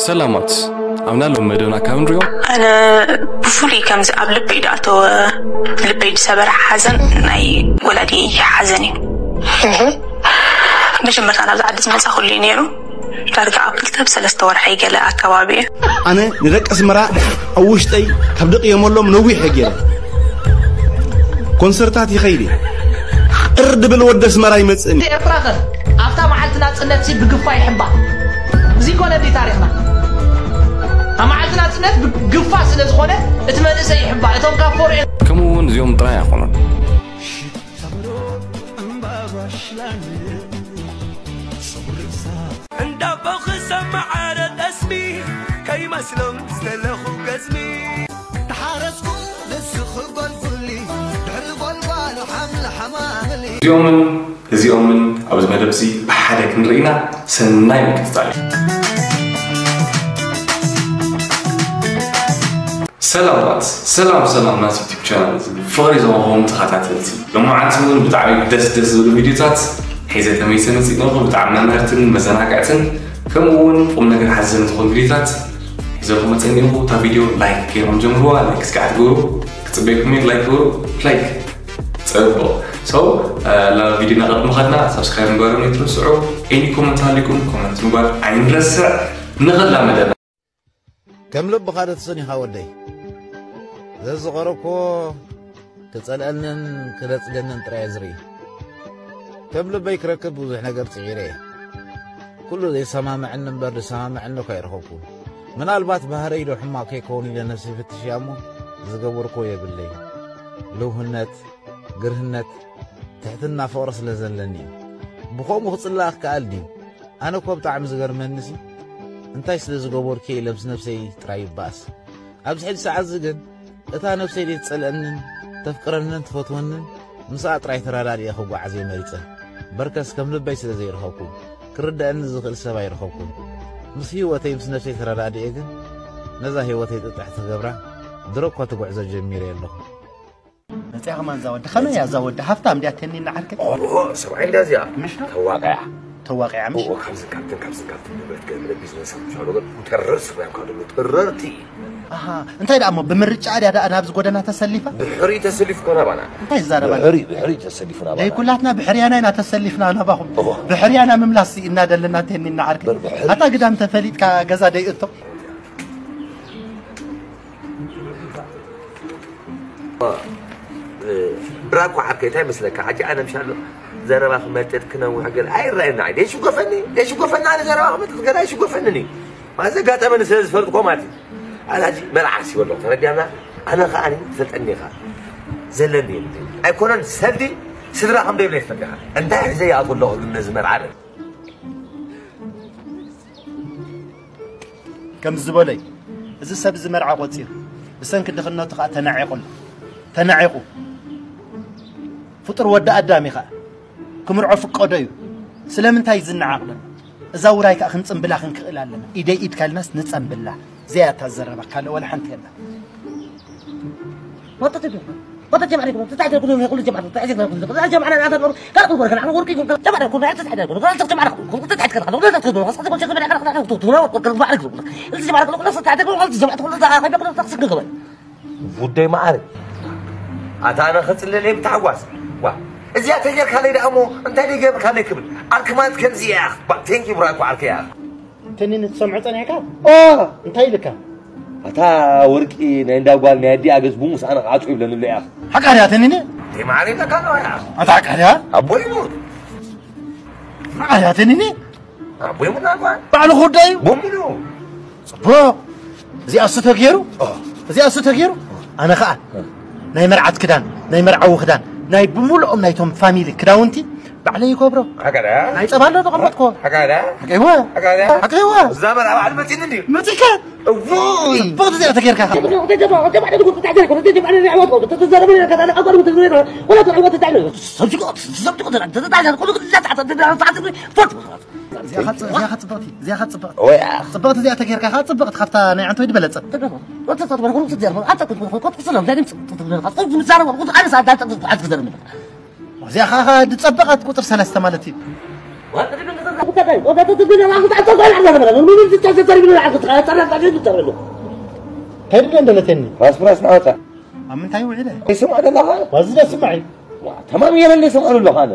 ሰላማት፣ ኣብና ሎም መደብና ካብ ንሪኦ። ኣነ ብፍሉይ ከምዚ ኣብ ልበይ ዝኣተወ፣ ልበይ ዝሰበረ ሓዘን ናይ ወላዲ ሓዘን እዩ። መጀመርታ ናብዚ ዓዲ ዝመፃ ኩሉ እዩ ነይሩ። ዳርጋ ኣብ ክልተ ኣብ ሰለስተ ወርሒ ገለ ኣከባቢ እዩ። ኣነ ንደቂ ኣስመራ ኣብ ውሽጠይ ካብ ደቂየመሎም ነዊሕ ገይረ። ኮንሰርታት ይኸይድ እየ። ቅር ድብል ወዲ ኣስመራ ይመጽእኒ። ኤርትራ ከ ኣብታ መዓልቲ ናጽነት ሲ ብግፋ ይሕባ። እዚ ኮነ ድዩ ታሪኽና? ኣብ መዓልቲ ናጽነት ብግፋ ስለ ዝኾነ እቲ መንእሰይ ይሕባ። እቶም ካብ ፎርኤ ከምኡ እውን እዚኦም ጥራይ ኣይኮኑን። እንዳቦ ክሰማዓረ ጠስሚ ከይመስሎም ዝተለኹ ገዝሚ። ተሓረስኩ ንስኺ ጎልጉሊ ድሕሪ ጎልጓሉ ሓምሊ ሓማምሊ። እዚኦምን እዚኦምን ኣብዚ መደብ እዚ ብሓደ ክንርኢና ሰናይ ምክትታል እዩ። ሰላማት፣ ሰላም ሰላም ናስ ዩቲብ ቻናል እዚ ፍቕሪ ዝሃብኹም ተኸታተልቲ፣ ሎማዓንቲ እውን ብጣዕሚ ደስ ደስ ዝብሉ ቪዲዮታት ሒዘ ተመይሰ መፂእነኹ። ብጣዕሚ መምህርትን መዘናግዕትን ከምኡ እውን ቁም ነገር ሓዘን ዝኾኑ ቪዲዮታት ሒዘኹም መፀኒኹ። እታ ቪዲዮ ላይክ ገይሮም ጀምርዋ። ላይክ እስኪ ክትገብሩ ክፅበየኩም እየ። ላይክ ግበሩ። ላይክ ፅቡቕ። So ናብ ቪዲዮና ቅድሚ ኸድና ሳብስክራይብ ምግባሮም ኣይትረስዑ። ኤኒ ኮመንት ሃሊኩም ኮመንት ምግባር ኣይንረስዕ። ንኸላ መደብ ከም ልብኻ ዶ ትስን ኢኻ ወደይ? ዘዝቐረብኮ ክጸልአንን ክነጽገንን ጥራይ እየ ዝርኢ። ከም ልበይ ክረክብ ብዙሕ ነገር ጽዒረ እየ። ኩሉ ዘይሰማምዐኒ እምበር ዝሰማምዐኒ እኳ ኣይረኸብኩን። ምናልባት ባህረይ ዶ ሕማቕ ከይከውን ኢለ ነፍሰይ ፈትሸያ እሞ ዝገበርክዎ የብለይን። ልውህነት፣ ግርህነት፣ ትሕትና ፍቕሪ ስለ ዘለኒ እዩ። ብኸምኡ ክጽላእ ክከኣል ድዩ? ኣነ እኮ ብጣዕሚ ዝገርመኒሲ፣ እንታይ ስለ ዝገበርኩ ኢለ ምስ ነብሰይ ጥራይ ይበኣስ። ኣብዚ ሕጂ ሰዓት እዚ ግን፣ እታ ነብሰይ ዘይትጸልአንን ተፍቅረንን ትፈትወንን፣ ምስኣ ጥራይ ተረዳዲኤ ክጓዓዝ እየ መሪጸ። በርከስ ከም ልበይ ስለ ዘይረኸብኩ፣ ክርደኣኒ ዝኽእል ሰብ ኣይረኸብኩን። ምስ ህይወተይ ምስ ነብሰይ ተረዳዲኤ ግን፣ ነዛ ህይወተይ ጥጥሕቲ ክገብራ፣ ድሮ እኳ እቲ ጉዕዞ ጀሚረ ኣለኹ። መጽያ ከማን እዛ ወዲ፣ ከመይ እያ እዛ ወዲ? ሃፍታም ድያ ተኒና ዓርከይ? ኦ፣ ሰብኣይ እንዳ እዚኣ። ምሽ ዶ? ተዋቃያ። ተዋቃያ ምሽ? ኦ፣ ካብዚ ካብትን ካብዚ ካብትን ንብረት ገለ ቢዝነስ ኣብ ሻሎ ግን ተረር ስራይ ካብ ደሎ ተረርቲ። ኣሃ፣ እንታይ ደኣ እሞ ብምርጫ ድያ ደኣ ናብዚ ጎደና ተሰሊፋ? ብሕሪ ተሰሊፍ ኮና ባና። እንታይ ይዛረባ? ብሕሪ፣ ብሕሪ ተሰሊፉ ናባና። ደይ ኩላትና ብሕርያና ኢና ተሰሊፍና ናባኹም። ኦ። ብሕርያና ምምላስ እናደለና ተኒና ዓርከይ። በር ብሕሪ። ኣታ ግዳም ተፈሊጥካ ገዛ ደይ እቶ። ብራኮ ዓርከይ፣ እንታይ መስለካ? ሕጂ ኣነ ምሻሎ ዘረባ ክመጥጥ ክነውሕ ገለ ኣይረኣየና። ደይሽጎፈኒ፣ ደይሽጎፈኒ፣ ኣነ ዘረባ ክመጥጥ ገለ ኣይሽጎፈንን እዩ። ማለት ዘጋጠመኒ ስለ ዝፈልጥ እኮ ማለት እዩ። ኣነ ሕጂ መልዓስ ይበሎ፣ ተረዲኣና? ኣነ ኸኣ እኔ ትፈልጠኒ ኢኻ። ዘለኒ የብለይ። ኣይኮነን ሰልዲ ስድራ ከም ደይብለይ ትፈልጥ ኢኻ። እንታይ ሒዘ ይኣትዎ ኣለኹ ግን ነዚ መርዓ በል። ከም ዝበሎይ፣ እዚ ሰብ እዚ መርዓ ቆጺሩ፣ ብሰንኪ ድኽነቱ ኸኣ ተናዒቑ ኣሎ። ተናዒቑ። ፍጡር ወዲ ኣዳም እዩ ኸኣ። ክምርዖ ፍቀዶ እዩ። ስለምንታይ ዝነዓቕ ዘሎ? እዛ ውራይ ከኣ ክንጽንብላ ክንክእል ኣለና። ኢደይ ኢድካ ኢልናስ ንጸንብላ። እዚኣ እያ እታ ዘረባ፣ ካልእ ወላ ሓንቲ የላ። ወጥተት ይብሉ። ወጥተት ጀምዓና ይብሉ። ተታሕተ ኩሉ፣ ኩሉ ጀምዓና፣ ተታሕተ ኩሉ፣ ኩሉ ጀምዓና፣ ኣፈር በሩ፣ ካልእ ኩሉ በሩ፣ ወርቂ ይብሉ። ጀምዓና ኩሉ፣ ተታሕተ ኩሉ፣ ካልእ ጀምዓና ኩሉ፣ ተታሕተ ኩሉ፣ ካልእ ጀምዓና ኩሉ፣ ተታሕተ ኩሉ፣ ካልእ ጀምዓና ኩሉ፣ ተታሕተ ኩሉ፣ ካልእ ጀምዓና ኩሉ፣ ተታሕተ ኩሉ፣ ካልእ ጀምዓና ኩሉ፣ ተታሕተ ኩሉ፣ ካልእ ጀምዓና ኩሉ፣ ተታሕተ ኩሉ፣ ጉዳይ ማዕረ። ኣታ ኣነ ክጽልል እየ ብታሕጓስ። ዋ፣ እዚኣ ተጌርካለይ ደኣ እሞ እንታይ ደይ ገብርካለይ ክብል። ዓርኪ ማለት ከምዚ እያ። ባ፣ ቴንኪ ብራኮ ዓርከይ እያ። ተኒኒ ትሰምዖ ጸኒሕካ? ኦ! እንታይ ኢልካ? ኣታ ወርቂ ናይ እንዳ ጓል ናይ ኣዲኣ ገጽ ብሙስ ኣነ ክዓጹ ይብለኒ ኣሎ እያ። ሓቃ ድያ ተኒኒ? ተይ ማዕረ ይብለካ ኣለዋ እያ። ኣታ ሓቃ ድያ? ኣቦይ ይሙት። ሓቃ ድያ ተኒኒ? ኣቦይ ሙት ናጓ። ባዕሉ ክውዳእ እዩ። ቦምሉ። ጽቡቕ። እዚኣ እሱ ተገይሩ? ኦ። እዚኣ እሱ ተገይሩ? ኣነ ኸኣ ናይ መርዓት ክዳን፣ ናይ መርዓዊ ክዳን፣ ናይ ብምልኦም ናይቶም ፋሚሊ ክዳውንቲ ባዕለይ ይገብሮ። ሓቃ ድያ? ናይ ጸባ ኣሎ ተቐመጥኮ። ሓቃ ድያ? ሓቀይዋ። ሓቃ ድያ? ሓቀይዋ። እዛ መርዓ ባዕሉ መጺኒ እንድዩ? መጺካ። እውይ። ጽቡቕ እዚኣ ተገይርካ ኸኣ። እዚኣ ኸ ጽ-፣ እዚኣ ኸ ጽብቕቲ፣ እዚኣ ኸ ጽብቕቲ። ወይ፣ ኣ። ጽብቕቲ እዚኣ ተገይርካ ኸኣ ጽብቕቲ ካብታ ናይ ዓንተወይ ዝበለጸት። እዚኣ ኸኣ፣ ኸኣ ዝጸበቐት ቁጽሪ ሰለስተ ማለት እዩ። ከይድና እንደለተኒ። ራስ ብራስ ናወጣ። ኣብ ምንታይ ውዒለ? ኣይስምዖ ደለኻ? ዋዚ ደስማዒ። ዋ፣ ተማም እየ ለለ ይሰምዖ ኣለኹ ኣነ።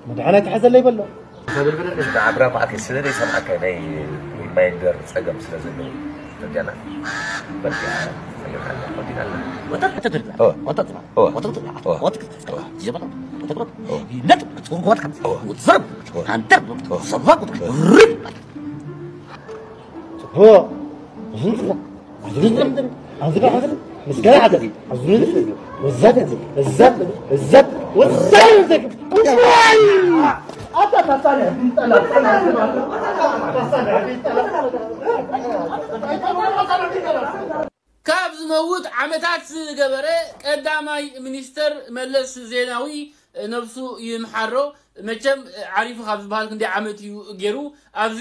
መድሓን ኣይትሓዘለይ በሎ። ከብል ብለ ንስካ ዓብራ እኳ ኣትየ ስለ ዘይሰምዓካ ናይ ማይንደር ጸገም ስለ ዘለዎ ተገና። በቃ፣ ሰሚዕካ ኣለካ፣ ወዲና ኣለካ። ወተት ተድርጋ። ኦ። ወተት ኦ። ወተት ኦ። ወተት ኦ። ይበላ። ወተት ኦ። ይነጥ። ጽንቆት ከም ኦ። ወትዘርብ። ኦ። አንተር ኦ። ሰባቁ። ኦ። ርብ። ኦ። ዝንጥላ። ዝንጥላ። ምስጋና ሓዘን። ወዛት። ወዛት። ወዛት። ወዛት። ካብ ዝመውት ዓመታት ዝገበረ ቀዳማይ ሚኒስተር መለስ ዜናዊ፣ ነብሱ ይምሓሮ። መቸም ዓሪፉ ካብ ዝበሃል ክንደይ ዓመት እዩ ገይሩ። ኣብዚ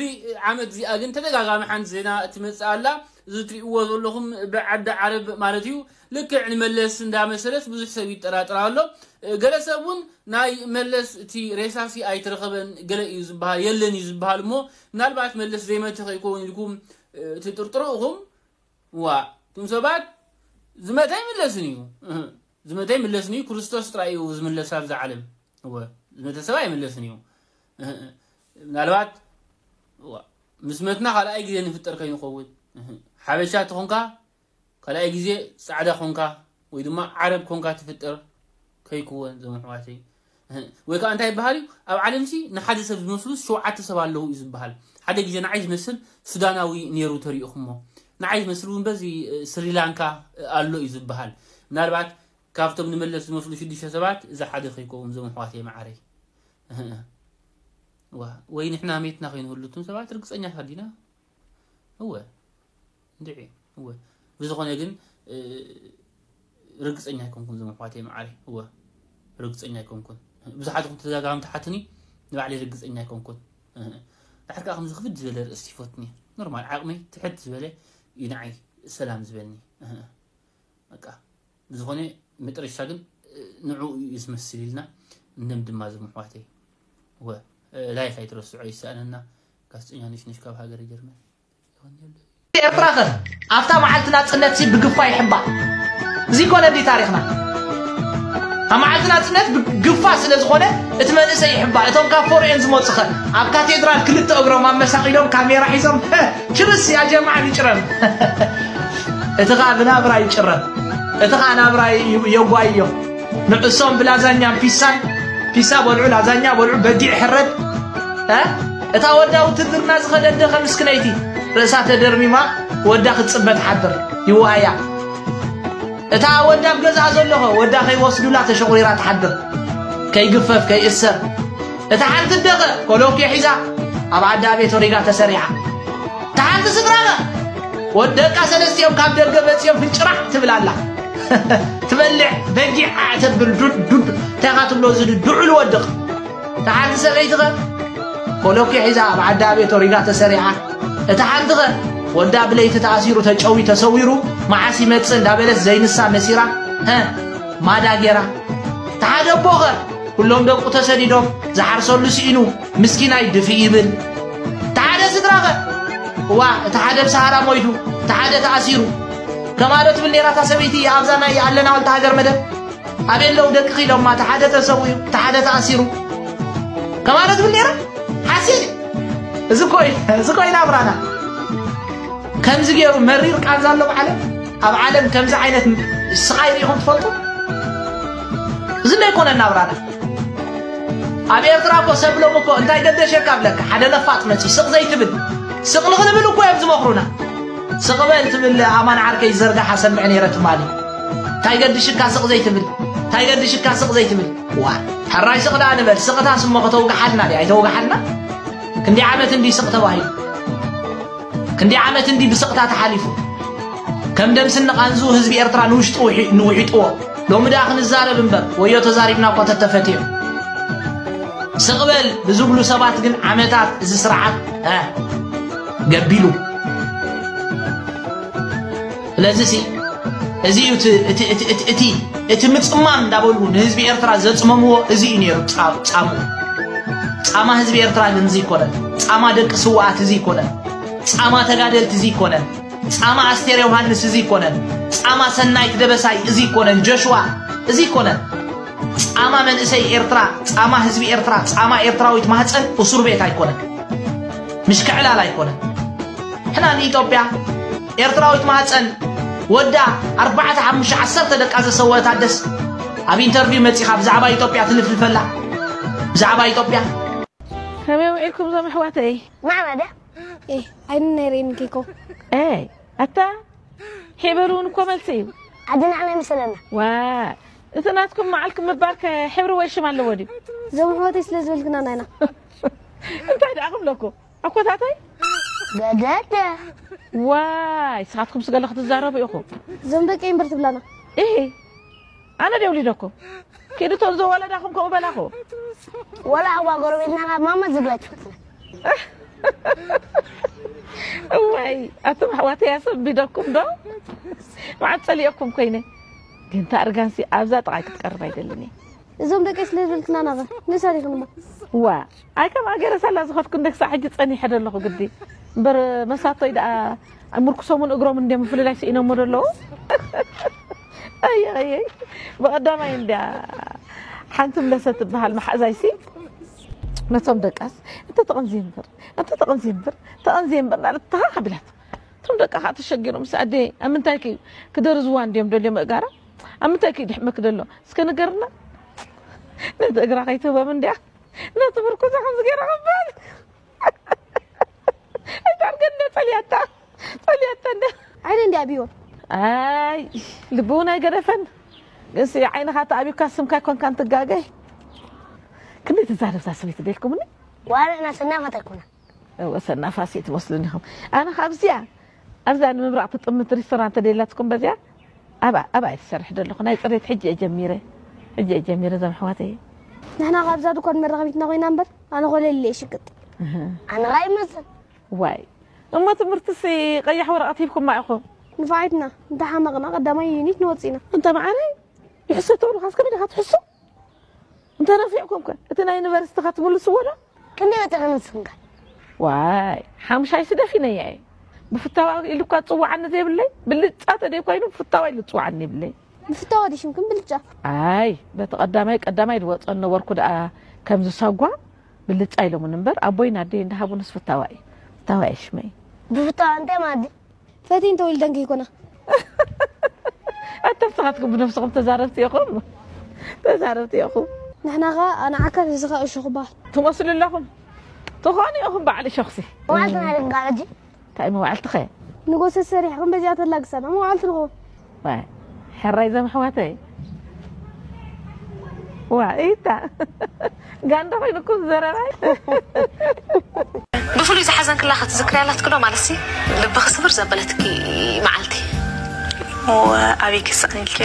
ዓመት እዚኣ ግን ተደጋጋሚ ሓንቲ ዜና ትመጽእ ኣላ። እዚ ትሪእዎ ዘለኹም ብዓዲ ዓረብ ማለት እዩ። ልክዕ ንመለስ እንዳመሰለት ብዙሕ ሰብ ይጠራጠር ኣሎ። ገለ ሰብ እውን ናይ መለስ እቲ ሬሳሲ ኣይተረኸበን ገለ እዩ ዝበሃል፣ የለን እዩ ዝበሃል። እሞ ምናልባት መለስ ዘይመተ ከይከውን ኢልኩም ትጥርጥሩ ኢኹም። ዋ፣ እቶም ሰባት ዝመተ ኣይምለስን እዩ። እህ፣ ዝመተ ኣይምለስን እዩ። ክርስቶስ ጥራይ እዩ ዝምለስ ኣብዚ ዓለም። እወ፣ ዝመተ ሰብ ኣይምለስን እዩ። እህ፣ ምናልባት፣ ዋ፣ ምስ መትና ካልኣይ ግዜ ንፍጠር ከይንኸውን። እህ፣ ሓበሻ ተኾንካ፣ ካልኣይ ግዜ ጻዕዳ ኮንካ፣ ወይ ድማ ዓረብ ኮንካ ትፍጠር ከይክወን፣ እዞም ኣሕዋተይ። እህ፣ ወይ ከዓ እንታይ ይበሃል እዩ? ኣብ ዓለምሲ ንሓደ ሰብ ዝመስሉ ሸውዓተ ሰብ ኣለዉ እዩ ዝበሃል። ሓደ ግዜ ንዓይ ዝመስል ሱዳናዊ ነይሩ ተሪእኹሞ። ንዓይ ዝመስል እውን በዚ፣ እ፣ ስሪላንካ፣ እ፣ ኣሎ እዩ ዝበሃል። ምናልባት ካብቶም ንመለስ ዝመስሉ ሽዱሽተ ሰባት እዚ ሓደ ከይከውን፣ እዞም ኣሕዋተይ መዓረይ። እህ፣ ዋ፣ ወይ ንሕና ሜትና ከይንህሉ እቶም ሰባት ርግጸኛታት ዲና? እወ። እንድዒ፣ እወ። ብዝኾነ ግን፣ እ፣ ርግጸኛ ኣይኮንኩን፣ እዞም ኣሕዋተይ መዓረይ። እወ። ርግጸኛ ኣይኮንኩን። ብዙሓት ኢኹም ተደጋጋሚ ትሓቱኒ፣ ንባዕለይ ርግጸኛ ኣይኮንኩን። እህ። ድሓር ከኣ ከምዚ ክብድ ዝበለ ርእሲ ይፈቱን እየ። ኖርማል ዓቕመይ ትሕት ዝበለ እዩ ንዓይ ሰላም ዝበኒ። እህ። በቃ፣ ብዝኾነ መጨረሻ ግን፣ እ፣ ንዕኡ እዩ ዝመስል ኢልና እንደምድማ፣ እዞም ኣሕዋተይ። እወ። እ፣ ላይክ ኣይትረስዑ፣ ኣይሰኣነና። ጋዜጠኛ ነሽነሽ ካብ ሃገረ ጀርመን። ኤርትራ ኸ ኣብታ መዓልቲ ናጽነት ሲ ብግፋ ይሕባእ? እዚ ኮነ ድዩ ታሪኽና? ኣብ መዓልቲ ናጽነት ብግፋ ስለ ዝኾነ እቲ መንእሰይ ይሕባእ። እቶም ካብ ፎርኤን ዝመጹ ኸ ኣብ ካቴድራል ክልተ እግሮም ኣመሳቒሎም ካሜራ ሒዞም፣ ችርስ ያ ጀማዓ ንጭረም። እቲ ኸኣ ብናብራ ይጭረም። እቲ ኸኣ ናብራ ዩ-፣ የጓይዮ። ንዕሶም ብላዛኛን ፒሳን፣ ፒሳ በልዑ፣ ላዛኛ በልዑ፣ በጊዕ ሕረድ። እ? እታ ወዳ ውትድርና ዝኸደት ደኸ ምስክነይቲ፣ ርእሳ ተደርሚማ፣ ወዳ ክትጽበ ትሓድር፣ ይወሃያ። እታ ወዳ ኣብ ገዛኣ ዘሎ ኸ፣ ወዳ ከይወስዱላ ተሸቑሪራ ትሓድር፣ ከይግፈፍ፣ ከይእሰር። እታ ሓንቲ ደኸ፣ ኮሎኬ ሒዛ፣ ኣብ ዓዲ ኣቤት ወሪዳ ተሰሪዓ። እታ ሓንቲ ስድራ ኸ፣ ወድ ደቃ ሰለስቲኦም ካብ ደገ መጺኦም ፍንጭራዕ ትብል ኣላ። ትበልዕ በጊዕ ኣዕተብል ዱድ ዱድ። እንታይ ኢኻ ትብሎ እዚ ዱዕሉ ወድቕ? እታ ሓንቲ ሰበይቲ ኸ ኮሎኪ ሒዛ ኣብ ዓዲ ኣቤት ወሪዳ ተሰሪዓ። እታ ሓንቲ ኸ ወዳ ብለይቲ ተኣሲሩ ተጨዊ ተሰዊሩ መዓስ ይመጽእ እንዳበለት ዘይንሳ መሲራ፣ ሀ፣ ማዳ ጌራ። እታ ሓደ ኣቦ ኸ ኩሎም ደቁ ተሰዲዶም፣ ዝሓርሰሉ ስኢኑ፣ ምስኪናይ ድፍእ ይብል። እቲ ሓደ ስድራ ኸ? እዋ፣ እቲ ሓደ ብሰሃራ ሞይቱ፣ እቲ ሓደ ተኣሲሩ። ከማዶ ትብል ነይራ እታ ሰበይቲ ኣብዛ ናይ ኣለና ወልተ ሃገር መደብ። ኣበይ ኣለዉ ደቅኺ ኢሎማ፣ እቲ ሓደ ተሰዊኡ፣ እቲ ሓደ ተኣሲሩ። ከማዶ ትብል ነይራ? ሓሲት። እዚ እኮ እዩ፣ እዚ እኮ እዩ ናብራና። ከምዚ ገይሩ መሪር ቃንዛ ኣሎ ኣብ ዓለም? ኣብ ዓለም ከምዚ ዓይነት ስቓይ ርኢኹም ትፈልጡ? እዚ እንዶ ኣይኮነን ናብራና። ኣብ ኤርትራ እኮ ሰብ ሎም እኮ እንታይ ገደሸካ ኣብለካ፣ ሓደ ነፋጥ መጺኡ ስቕ ዘይትብል። ስቕ ንኽንብል እኮ እዮም ዝመኽሩና። ስቕ በል ትብል ኣማን ዓርከይ ዝዘርጋሓ ሰምዕ ነይረ ትማሊ። እንታይ ገድሽካ ስቕ ዘይትብል? እንታይ ገድሽካ ስቕ ዘይትብል? ዋ፣ ሕራይ ስቕ ደኣ ንበል። ስቕታስ እሞ ከተውግሓልና ድያ? ኣይተውግሓልና? ክንደይ ዓመት እንዲ ስቕ ተባሂሉ? ክንደይ ዓመት እንዲ ብስቕታ ተሓሊፉ? ከም ደም ስኒ ቃንዙ ህዝቢ ኤርትራ ንውሽጡ ውሒ-፣ ንውሒጥዎ። ሎሚ ደኣ ክንዛረብ እምበር፣ ወዮ ተዛሪብና እኳ ተተፈትዮ። ስቕ በል ብዝብሉ ሰባት ግን ዓመታት እዚ ስርዓት፣ እ፣ ገቢሉ። ስለዚ ሲ፣ እዚ እዩ እቲ፣ እቲ፣ እቲ፣ እቲ፣ እቲ፣ እቲ ምጽማም እንዳበሉ ንህዝቢ ኤርትራ ዘጽመምዎ እዚ እዩ ነይሩ ጻ-፣ ጻምኡ። ጻማ ህዝቢ ኤርትራ ግን እዚ ይኮነን። ጻማ ደቂ ስውኣት እዚ ይኮነን። ጻማ ተጋደልቲ እዚ ይኮነን። ጻማ ኣስቴር ዮሃንስ እዚ ይኮነን። ጻማ ሰናይት ደበሳይ እዚ ይኮነን። ጆሽዋ እዚ ይኮነን። ጻማ መንእሰይ ኤርትራ፣ ጻማ ህዝቢ ኤርትራ፣ ጻማ ኤርትራዊት ማህጸን እሱር ቤት ኣይኮነን። ምሽክዕላል ኣይኮነን። ሕና ንኢትዮጵያ ኤርትራዊት ማህጸን ወዳ ኣርባዕተ ሓሙሽተ ዓሰርተ ደቃ ዘሰወት ኣደስ ኣብ ኢንተርቪው መጺኻ ብዛዕባ ኢትዮጵያ ትልፍልፈላ። ብዛዕባ ኢትዮጵያ ከመይ ውዒልኩም ዞም ኣሕዋተይ? ማዕበደ ኤ ዓይኒ ናይ ሬን ኬኮ ኤይ ኣታ ሒበሉ እውን እኮ መልሲ እዩ። ዓዲ ንዓና ይመስለና። ዋ እቲ ናትኩም መዓልኩም ምባል ከ ሕብሪ ወይ ሽም ኣለዎ ድዩ? ዞም ኣሕዋተይ ስለ ዝበልክና ናይና እንታይ ደኣ ክብለኩም ኣኮታተይ? ገደደ ዋይ ንስኻትኩም ስገለ ክትዛረቡ ኢኹም። ዞም ደቂ እምበር ትብላና ኢሂ ኣነ ድየ ውሊደኩም? ኪዱ እቶም ዘወለዳኹም ከምኡ በላኹ። ወላ እዋ ጎረቤትና ካብ ማማ ዝብላ ትፈትና። እዋይ ኣቱም ኣሕዋተይ ኣሰንቢደኩም ዶ? መዓት ጸሊኦኩም ኮይነ ግን እታ እርጋንሲ ኣብዛ ጥቓይ ክትቀርብ ኣይደልን እየ። እዞም ደቂ ስለ ዝበልክና ናበ ንሳሪኽን እሞ ዋ ኣይ ከም ኣገረ ሳላ ዝኸድኩ እንደ ክሳዕ ሕጂ ጸኒሐ ደለኹ ግዲ እምበር መሳቶይ ደኣ ምርኩሶምን እግሮም እንደ ምፍልላይ ስኢኖሞ ደለዉ። ኣየይ ብቐዳማይ እንድያ ሓንቲ ምለሰ ትበሃል መሓዛይሲ ነቶም ደቃስ እንተ ተቐንዚ እምበር እንተ ተቐንዚ እምበር ተቐንዚ እምበር እናለት ተኻ ከቢላት እቶም ደቃ ከዓ ተሸጊሮም ምስ ኣደ ኣብ ምንታይ ክዩ ክደርዝዋ እንድዮም ደልዮ መእጋራ ኣብ ምንታይ ክዩ ድሕመክ ደሎ እስከ ንገርና ነቲ እግራ ከይትህቦም እንድያ ነቲ ምርኩዛ ከምዚ ገይራ ክበል ኣይታርገን ጸልያታ ጸልያታ እንደ ዓይነ እንዲ ኣብይዎ ኣይ ልቢ እውን ኣይገደፈን ግንሲ ዓይንኻ ተኣቢካ ስምካ ኮንካ እንትጋገይ ክንደይ ትዛረብ እዛ ሰበይቲ ደልኩምኒ ዋላ እና ሰናፈት ኣይኮና እወ ሰናፋሲ ትመስሉኒ ኢኹም ኣነ ካብዚኣ ኣብዛ ንምብራቕ ትጥምት ሪስቶራንት ደላትኩም በዚኣ ኣብኣ ኣብኣ እየ ትሰርሕ ዘለኹ ናይ ፅሬት ሕጂ እየ ጀሚረ ሕጂ እየ ጀሚረ እዞም ኣሕዋተይ ንሕና ካብዛ ድኳን መራኸቢትና ኮይና እምበር ኣነ ኮለል እየ ሽቅጥ ኣነ ኸኣ ይመስል ዋይ እሞ ትምህርትሲ ቀያሕ ወረቐት ሂብኩማ ኢኹም ንፋዓይትና እንተሓመቕና ቀዳማይ ዩኒት ንወፅእ ኢና እንተ መዓረይ ይሕሰ ተብሉኻስ ከመይ ዲኻ ትሕሱ እንተ ነፊዕኩም ከ እቲ ናይ ዩኒቨርሲቲ ከትምልስዎ ዶ ክንደይ ወፂእኺ ንስኽን ከ ዋይ ሓሙሻይ ስደፊነያ እየ ብፍታዋ ኢሉ እኳ ዝፅዋዓኒ ዘይብለይ ብልጫ ተደይ ኮይኑ ብፍታዋ ኢሉ ዝፅዋዓኒ ይብለይ ብፍታዋ ድሽምክን ብልጫ ኣይ በቲ ቀዳማይ ቀዳማይ ዝወፀ ነበርኩ ደኣ ከም ዝሰጓ ብልጫ ኢሎምን እምበር ኣቦይን ኣደይ እንዳሃቡንስ ፍታዋ እዩ ፍታዋ እየ ሽመይ ብፍታዋ እንታይ ማለት ድዩ ፈቲን ተወሊደን ከይኮና ኣታ ንስኻትኩም ብነብስኹም ተዛረብቲ ኢኹም ተዛረብቲ ኢኹም ንሕና ኸዓ ኣነ ዓካል እዚ ኸዓ እሾ ክበሃል ትመስሉ ኣለኹም ትኾኑ ኢኹም በዓል እሾኽሲ መዓልቲ ናይ ደጋ ሕጂ እንታይ መባዕልትኸ ንጎሰ ሰሪሕኩም በዚኣ ተላግሰና መባዕልቲ ንኸውን ዋይ ሕራይ ዘም ኣሕዋተይ ዋ ኢታ ጋንዳ ኮይኑኩም ዘረባይ ብፍሉይ ዝሓዘንክላ ክትዝክርያ ኣላትክዶ ማለት ሲ ልብኺ ስብር ዘበለትኪ መዓልቲ ኣበይ ክስኣን ኢልኪ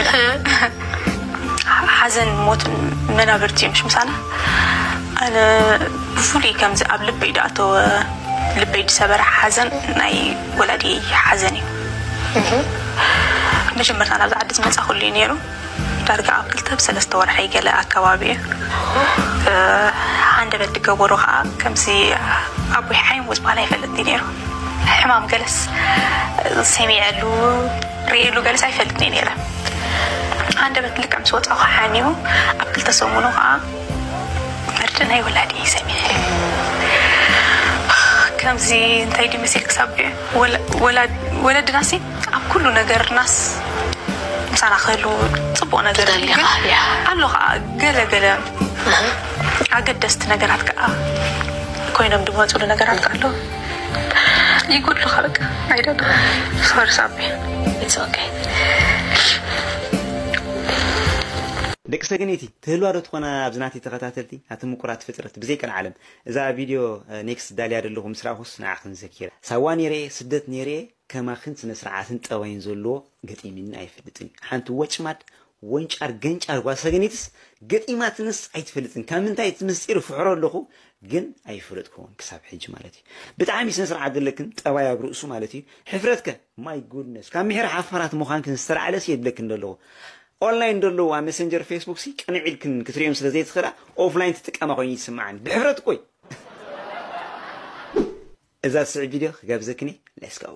ሓዘን ሞትን መናብርቲ እዮም ምሽ ምሳና ኣነ ብፍሉይ ከምዚ ኣብ ልበይ ድኣተወ ልበይ ዝሰበረ ሓዘን ናይ ወላዲ ሓዘን እዩ መጀመርታ ናብዚ ዓዲ ዝመፃ ኩሉ እዩ ነይሩ ዳርጋ ኣብ ክልተ ብሰለስተ ወርሒ ገለ ኣከባቢ እዩ ሃንደበት ዝገበሩ ከዓ ከምዚ ኣቦይ ሓይም ውፅባል ኣይፈልጥ እዩ ነይሩ ሕማም ገለስ ሰሚዐሉ ርእሉ ገለስ ኣይፈልጥ እዩ ነይረ ሃንደበት ልክዕ ምስ ወፃኹ ሓሚሙ ኣብ ክልተ ሰሙኑ ከዓ መርድ ናይ ወላዲ ሰሚዐ ከምዚ እንታይ ድመሲል ክሳብ ወለድናሲ ኣብ ኩሉ ነገርናስ ምሳና ክህልዉ ፅቡቅ ነገር ኣሎ ከዓ ገለ ገለ ኣገደስቲ ነገራት ከዓ ኮይኖም ዝመፅሉ ነገራት ኣሎ ይጎድሉካ በቃ ኣይደለ ሶሪ ሳቢ ደቂ ሰገነይቲ ትህልዋ ዶ ትኾና ኣብዚ ናተይ ተኸታተልቲ ኣቲ ምቁራት ፍጥረት ብዘይ ቀልዓለም እዛ ቪድዮ ኔክስት ዳልያ ዘለኹ ምስ ረኣኹስ ንዓኽን ዘኪረ ሳዋ ነይረ ስደት ነይረ ከማኽን ስነ ስርዓትን ጠባይን ዘለዎ ገጢምኒ ኣይፈልጥን እዩ ሓንቲ ወጭማድ ወንጫር ገንጫር ጓል ሰገነይትስ ገጢማትንስ ኣይትፈልጥን ካብ ምንታይ እቲ ምስጢር ፍሕሮ ኣለኹ ግን ኣይፈለጥኩዎን ክሳብ ሕጂ ማለት እዩ ብጣዕሚ ስነ ስርዓት ዘለክን ጠባይ ኣብ ርእሱ ማለት እዩ ሕፍረትከ my goodness ካብ ምሕር ሓፋራት ምዃንክን ዝተላዕለስ የድለክን ዘለኹ online ዘለዋ messenger facebook ሲ ቅንዕ ኢልክን ክትሪኦም ስለ ዘይትኽእላ offline ትጥቀማ ኮይኑ ይስምዓኒ ብሕፍረት እኮይ እዛ ስዒ ቪድዮ ክጋብዘክኒ። Let's go።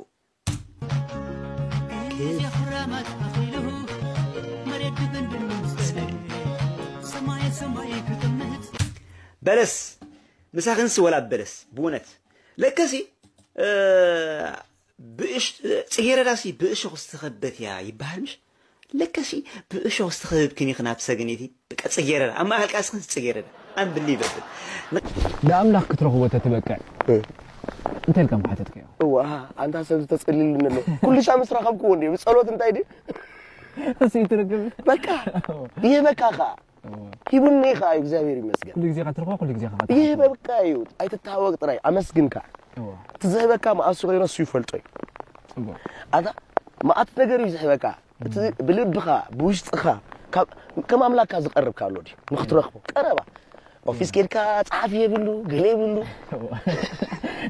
በለስ ምሳኽንስ ወላ በለስ ብእውነት ለከሲ ብእሽ ጽጌረዳሲ ብእሾኽ ዝተኸበበት እያ ይበሃል ምሽ? ለከሲ ብእሾኽ ዝተኸበብክን ኢኽን ኣብ ሰገነይቲ። በቃ ጽጌረዳ ኣብ ማእከል ቃልስኽን ጽጌረዳ ኣንብሊ ይበብል። ንኣምላኽ ክትረኽቦ ተትበቅዕ እንታይ ኢልካ ምሓተትካዮ? እዋ ኣንታ ሰብ ዝተጸልልን ኣሎ ኩልሻ ምስ ረኸብክዎ እንዴ ብጸሎት እንታይ ድዩ እሱ ይትርግም በቃ ይህበካ ኸዓ ሂቡኒ ኸዓ እዩ እግዚኣብሔር ይመስገን ኩሉ ግዜ ኸዓ ትረኽቦ ኩሉ ግዜ ኸዓ ይህበካ እዩ ኣይትተሃወቅ ጥራይ ኣመስግንካ እቲ ዝህበካ መኣሱ ኸይኑ እሱ ይፈልጦ እዩ ኣታ መኣት ነገር እዩ ዝህበካ እቲ ብልብኻ ብውሽጥኻ ከም ኣምላክካ ዝቐርብካ ኣሎ ድዩ ንክትረኽቦ ቀረባ ኦፊስ ኬድካ ጸሓፊ የብሉ ገለ የብሉ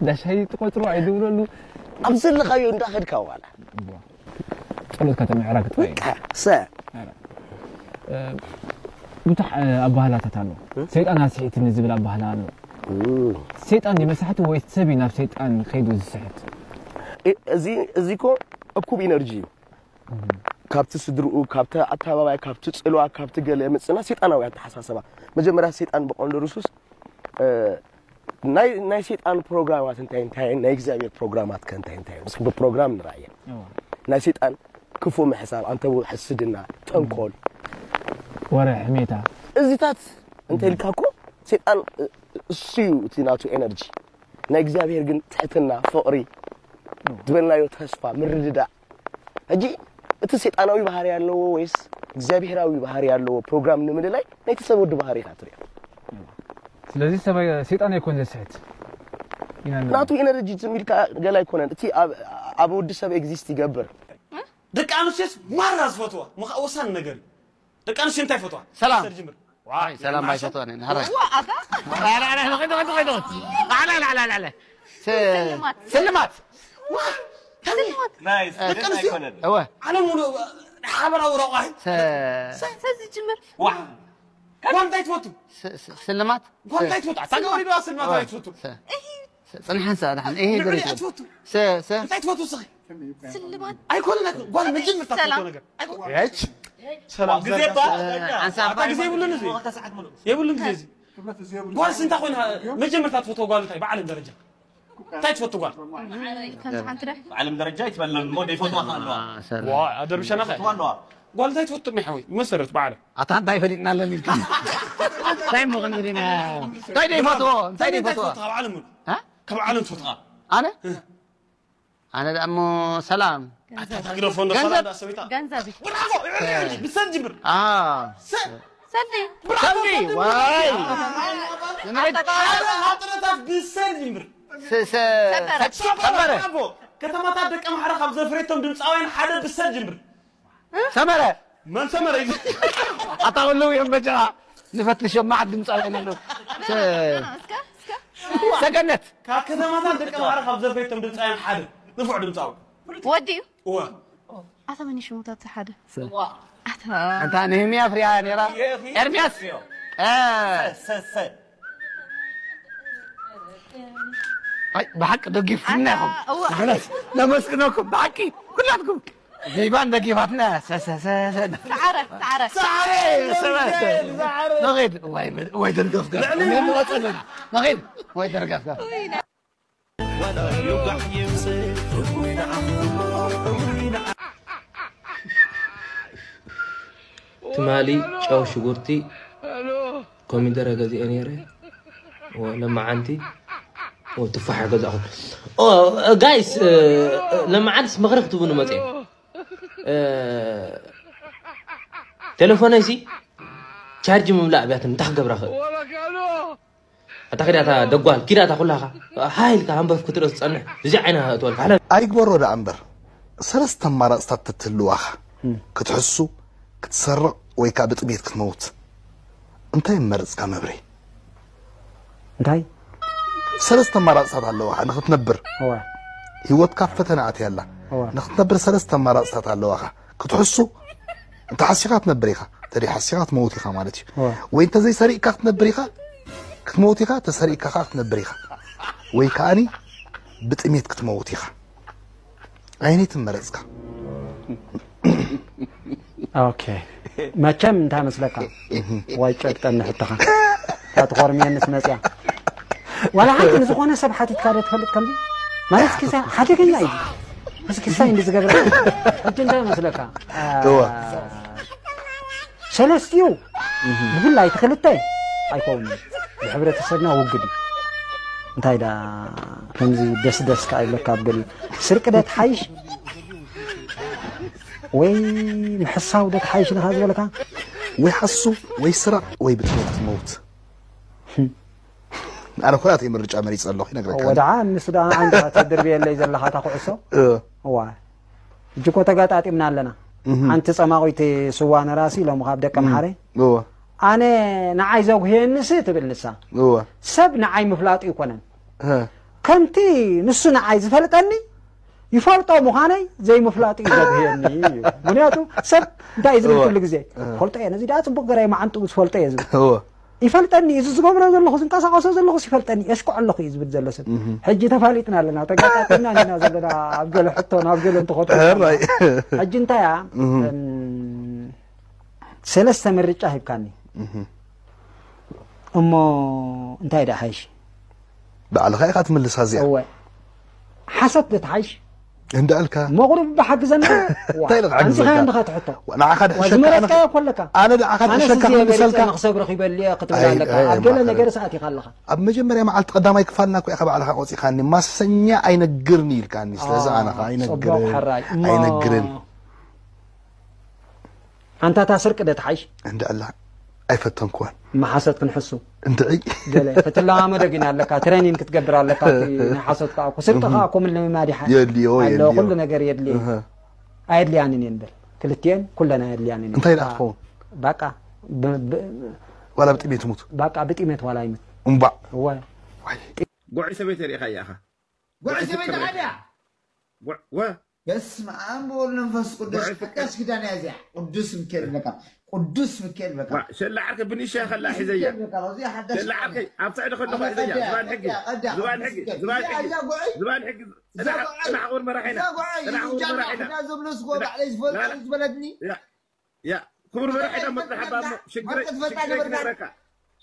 ዳሻይ ትቆጽሮ ኣይድብለሉ ኣብ ዘለኻዮ እንዳኸድካ ዋላ ጸሎትካ ተምዕራ ክትበይ ሰ ብዙሕ ኣባህላታት ኣሎ ሰይጣን ኣስሒትኒ ዝብል ኣባህላ ኣሎ ሰይጣን ይመሳሕቲ ወይ ሰብ ናብ ሰይጣን ከይዱ ዝስሕት እዚ እኮ እኩብ ኢነርጂ እዩ ካብቲ ስድርኡ፣ ካብቲ ኣተባባይ፣ ካብቲ ጽልዋ፣ ካብቲ ገለ የምጽእና ሰይጣናዊ ኣተሓሳሰባ። መጀመርያ ሰይጣን ብቐንዱ ርሱስ ናይ ናይ ሰይጣን ፕሮግራማት እንታይ እንታይ ናይ እግዚኣብሔር ፕሮግራማት ከ እንታይ እንታይ ምስ ብፕሮግራም ንራእየ ናይ ሰይጣን ክፉ ምሕሳብ ኣንተቡ ሕስድና ተንኮል ወረ ሕሜታ እዚታት እንተ ኢልካ እኮ ሰይጣን እሱ እዩ እቲ ናቱ ኤነርጂ ናይ እግዚኣብሔር ግን ትሕትና ፍቕሪ ዝበልናዮ ተስፋ ምርድዳእ ሕጂ እቲ ሰይጣናዊ ባህሪ ኣለዎ ወይስ እግዚኣብሄራዊ ባህሪ ኣለዎ ፕሮግራም ንምልላይ ናይቲ ሰብ ወዲ ባህሪ ኢኻ ትሪኦ ስለዚ ሰይጣን ኣይኮን ዘስሕት ናቱ ኤነርጂ ዝም ኢልካ ገላ ኣይኮነን እቲ ኣብ ወዲ ሰብ ኤግዚስት ይገብር ደቂ ኣንስትዮስ ማራ ዝፈትዋ ምኻ ወሳኒ ነገር እዩ ደቂ ኣንስትዮ እንታይ ይፈትዋ ሰላም ሰላም ኣይፈትዋን እየን። ሃራይ። ስልማት። ስልማት። ስልማት። እወ። ዓለም ሙሉእ ሓበራዊ ረቋሒ። ሰዚ ጅምር። ጓል እንታይ ትፈቱ? ስልማት። ጓል እንታይ ትፈቱ? ኣታ ገበሪ ዶ ስልማት እንታይ ትፈቱ? ጽንሓን ሰኣ ድሓን ይሄ ገለ ትፈቱ። እንታይ ትፈቱ ስኺ? ስልማት ኣይኮነን ኣይኮነን ጓል መጀመርታ ትፈትዎ ነገር ኣይኮነን ሰላም ግዜ ባ ኣንሳ ኣባ ግዜ ይብሉን እዚ የብሉን ግዜ እዚ ጓል ስንታ ኮይና መጀመርታ ትፈትዎ ጓል እንታይ ብዓለም ደረጃ እንታይ ትፈቱ ጓል ከምዚ ሓንቲ ደ ብዓለም ደረጃ ይትበለም እሞ ደይፈትዋ ከ ኣለዋ ዋ ኣደርብሸና ከ ኣለዋ ጓል እንታይ ትፈቱ ሚሓወይ መሰረት ብዓለም ኣታ እንታይ ፈሊጥና ኣለኒ ኢልካ እንታይ ምቕን ኢልና እንታይ ደይፈትዎ እንታይ ደይፈትዎ ካብ ዓለም ካብ ዓለም ትፈትዋ ኣነ ኣነ ደኣ እሞ ሰላም ኣታ ግደፎ እንዶ ሰላም ዳ ሰበይታ ገንዘብ ብራቮ ይዕልዕል ብሰል ጅብር ሰልዲ ሰልዲ ዋይ ሓደ ሃጥረታት ብሰል ጅምር ሰበረ ከተማታት ደቂ ኣምሓራ ካብ ዘፍሬቶም ድምፃውያን ሓደ ብሰል ጅምር ሰመረ መን ሰመረ እዩ ኣታ ከለዉ እዮም በጃ ንፈትሾም መዓት ድምፃውያን ኣለዉ ሰገነት ካብ ከተማታት ደቂ ኣምሓራ ካብ ዘፍሬቶም ድምፃውያን ሓደ ንፉዕ ድምፃዊ ወዲ እዩ እወ ኣታ መን ሽሙ እቲ ሓደ ኣታ ነህምያ ፍርያ ነራ ኤርሚያስ ብሓቂ ደጊፍና ኢኹም ነመስግነኩም ብሓቂ ኩላትኩም ሌባን ደጊፋትና ሰሰሰሰ ሰዓረ ሰዓረ ሰዓረ ሰዓረ ነኺድ ወይ ወይ ደርገፍገፍ ነኺድ ወይ ደርገፍገፍ ትማሊ ጨው ሽጉርቲ ኮሚደረ ገዚኤ ነይረ ለመዓንቲ ትፋሕ ገዛኹ ጋይስ ለመዓንትስ ምኽሪ ክትቡኒ መፅኦም ቴሌፎነይሲ ቻርጅ ምምላእ ብያትን እንታይ ክገብራ ክእል ኣታ ኪዳ እታ ደጓል ኪዳ እታ ኩላኻ ሃይ ኢልካ ሃንበፍ ክትርኢ ትጸንሕ እዚ ዓይና እትወልካ ሕለፍ ኣይግበሮ ደኣ እምበር ሰለስተ ኣማራፅታት ተትህልዋኻ ክትሕሱ ክትሰርቕ ወይ ከዓ ብጥሜት ክትመውት እንታይ ምመረፅካ መብሬ እንታይ ሰለስተ ኣማራፅታት ኣለዋኻ ንክትነብር ህይወትካ ኣብ ፈተና ኣትያ ኣላ ንክትነብር ሰለስተ ኣማራፅታት ኣለዋኻ ክትሕሱ እንተ ሓሲኻ ትነብር ኢኻ እንተ ሓሲኻ ትመውት ኢኻ ማለት እዩ ወይ እንተ ዘይሰሪቕካ ክትነብር ኢኻ ክትመውት ኢኻ እንተ ሰሪቕካ ከዓ ክትነብር ኢኻ ወይ ከዓኒ ብጥሜት ክትመውት ኢኻ። ኣየነይቲ መረጽካ? ኦኬ፣ መቸም እንታይ መስለካ? ዋይ ጨብጠኒ ሕቶኻ። እታ ትኾርምየንስ መጽያ። ዋላ ሓንቲ ንዝኾነ ሰብ ሓቲትካ ዶ ትፈልጥ ከምዚ? ማለት ክሳ ሓደገኛ እዩ። እዚ ክሳይ እንዲ ዝገብረ ሕጂ እንታይ መስለካ? አ፣ እወ። ሰለስቲኡ ብፍላይ እቲ ክልተ ኣይከውንን። ብሕብረተሰብና ውግድ እዩ። እንታይ ዳ ከምዚ ደስ ደስ ከኣ ይብለካ ኣብ ገሊኡ። ስርቂ ዶ ትሓይሽ ወይ ምሕሳው ዶ ትሓይሽ ኢኻ ዝበለካ? ወይ ሓሱ ወይ ስራቕ ወይ ብጥሜት ክትመውት። ኣነ ኩላተይ ምርጫ መሪጸ ኣለኹ ይነግረካ። ወድዓ ንሱ ደኣ ንዓይ እንዲኻ ተድርብየለይ ዘለኻ እታ ኩዕሶ። እ፣ እዋ ሕጂ እኮ ተጋጣጢምና ኣለና። ሓንቲ ጸማቒት ስዋ ነራሲ ኢሎም ካብ ደቀ ምሓረይ እወ፣ ኣነ ንዓይ ዘጉህየንስ ትብል ንሳ። እወ፣ ሰብ ንዓይ ምፍላጡ ኣይኮነን፣ እ፣ ከምቲ ንሱ ንዓይ ዝፈልጠኒ ይፈልጦ ምዃነይ ዘይምፍላጡ እዩ ዘጉህየኒ እዩ። ምክንያቱ ሰብ እንታይ እዩ ዝብል እወ። ኩሉ ግዜ ፈልጦ እየ፣ ነዚ ደኣ ጽቡቕ ገራይ መዓንጥኡ ዝፈልጦ እየ ዝብል። እወ፣ ይፈልጠኒ እዩ፣ እዚ ዝገብሮ ዘለኹ ዝንቀሳቐሶ ዘለኹስ ይፈልጠኒ፣ የሽኮ ኣለኹ እዩ ዝብል ዘሎ ሰብ። ሕጂ ተፋሊጥና ኣለና፣ ተጋጣጢምና ኢና ዘለና ኣብ ገለ ሕቶ ናብ ገለ እንትኸዱ። ሕራይ። ሕጂ እንታይ እያ? እም፣ ሰለስተ ምርጫ ሂብካኒ እሞ እንታይ ደኣ ሓይሽ? ባዕልኻ ኢኻ ትምልሳ እዚኣ። እወ፣ ሓሶት ዶ ትሓይሽ? እንዳልካ መቑርብ ብሓግዘና። እንታይ ኢልካ ሓግዘካ? ኣንዚኻ እንዲኻ ትሕቶ። ንዓኻ ድሕሸካ ዝመረጽካዮ እኮ ኣለካ። ኣነ ንዓኻ ኣነ ድሕሸካ ስዚ ክምልሰልካ። መሪጸ ንክሰብርኽ ይበል እየ ክትብል ኣይ፣ ኣለካ። ኣይ፣ ኣብ ገለ ማዕረ። ነገር ሰኣት ኢኻ ኣለኻ። ኣብ መጀመርያ መዓልቲ ቀዳማይ ክፋልና እኮ ኢኻ ባዕልኻ ቆጺኻኒ፣ ማሰኛ ኣይነግርን ኢልካኒ። ስለዚ ኣነ ኸዓ ኣይነግርን። ጽቡቕ ሕራይ። እሞ ኣይነግርን። ኣንታ እታ ስርቂ ዶ ትሓይሽ? እንዳ ኣላ ኣይፈተንኩዋን። መሓሰት ክንሕሱ እንድዒ ገለ ክትለማመዶ ግን ኣለካ፣ ትሬኒን ክትገብር ኣለካ። እቲ ናይ ሓሶት ከዓ እኮ ስርቂ ከዓ እኮ ምልምማድ ይሓ የድልዮ፣ ኣሎ፣ የድልዮ። ኩሉ ነገር የድልዮ። እህ። ኣየድልያን እየን በል። ክልቲኤን ኩለን ኣየድልያን እየን። እንታይ ደኣ ክኸውን? በቃ ብ- ብ- ዋላ ብጥሜት ሙት። በቃ ብጥሜት ዋላ ይሙት። እምባዕ። እወ። ዋይ። ጉዕ ሰበይቲ ሪኢኻ ኢኻ። ጉዕ ሰበይቲ ዓድያ። ጉዕ ወ በስመ ኣብ ወወልድ መንፈስ ቅዱስ። ጉዕ ፍቅር። ሓዳሽ ኪዳን እያ እዚኣ። ቅዱስ ሚካኤል በቃ። ቅዱስ ሚካኤል በቃ። ዋ፣ ሸላ ዓርከይ ብንእሽያ ከላ ሒዘያ። ሚካኤል በቃ። እዚኣ ሓዳሽ ሸላ ኪዳን ዓርከይ እያ። ኣብታ ዕደ ከለኹ ኣነ ሒዘያ። ቀዳ፣ ዝባን ሕጊ። ቀዳ፣ ቀዳ፣ ዝባን ቅዱስ ሕጊ። ሚካኤል። ዝባን እዚኣ፣ ሕጊ። እዚኣ ጉዕ። ዝባን ሕጊ። እዚኣ ጽናሕ ጉዕ። ጽናሕ ክቡር መራሒና። እዚኣ ጉዕ። ጽናሕ ክቡር ይጃና መራሒና። ሕዳ ዘብለስዎ ጽናሕ- ባዕለይ ዝፈልጦ ላ- ላ- ዝበለትኒ። ያ ያ ክቡር መራሒና መጽናሕ ባሞ ሽግረይ ሓቂ ትፈልጣ ሽግረይ ነበርካ። ክነግረካ።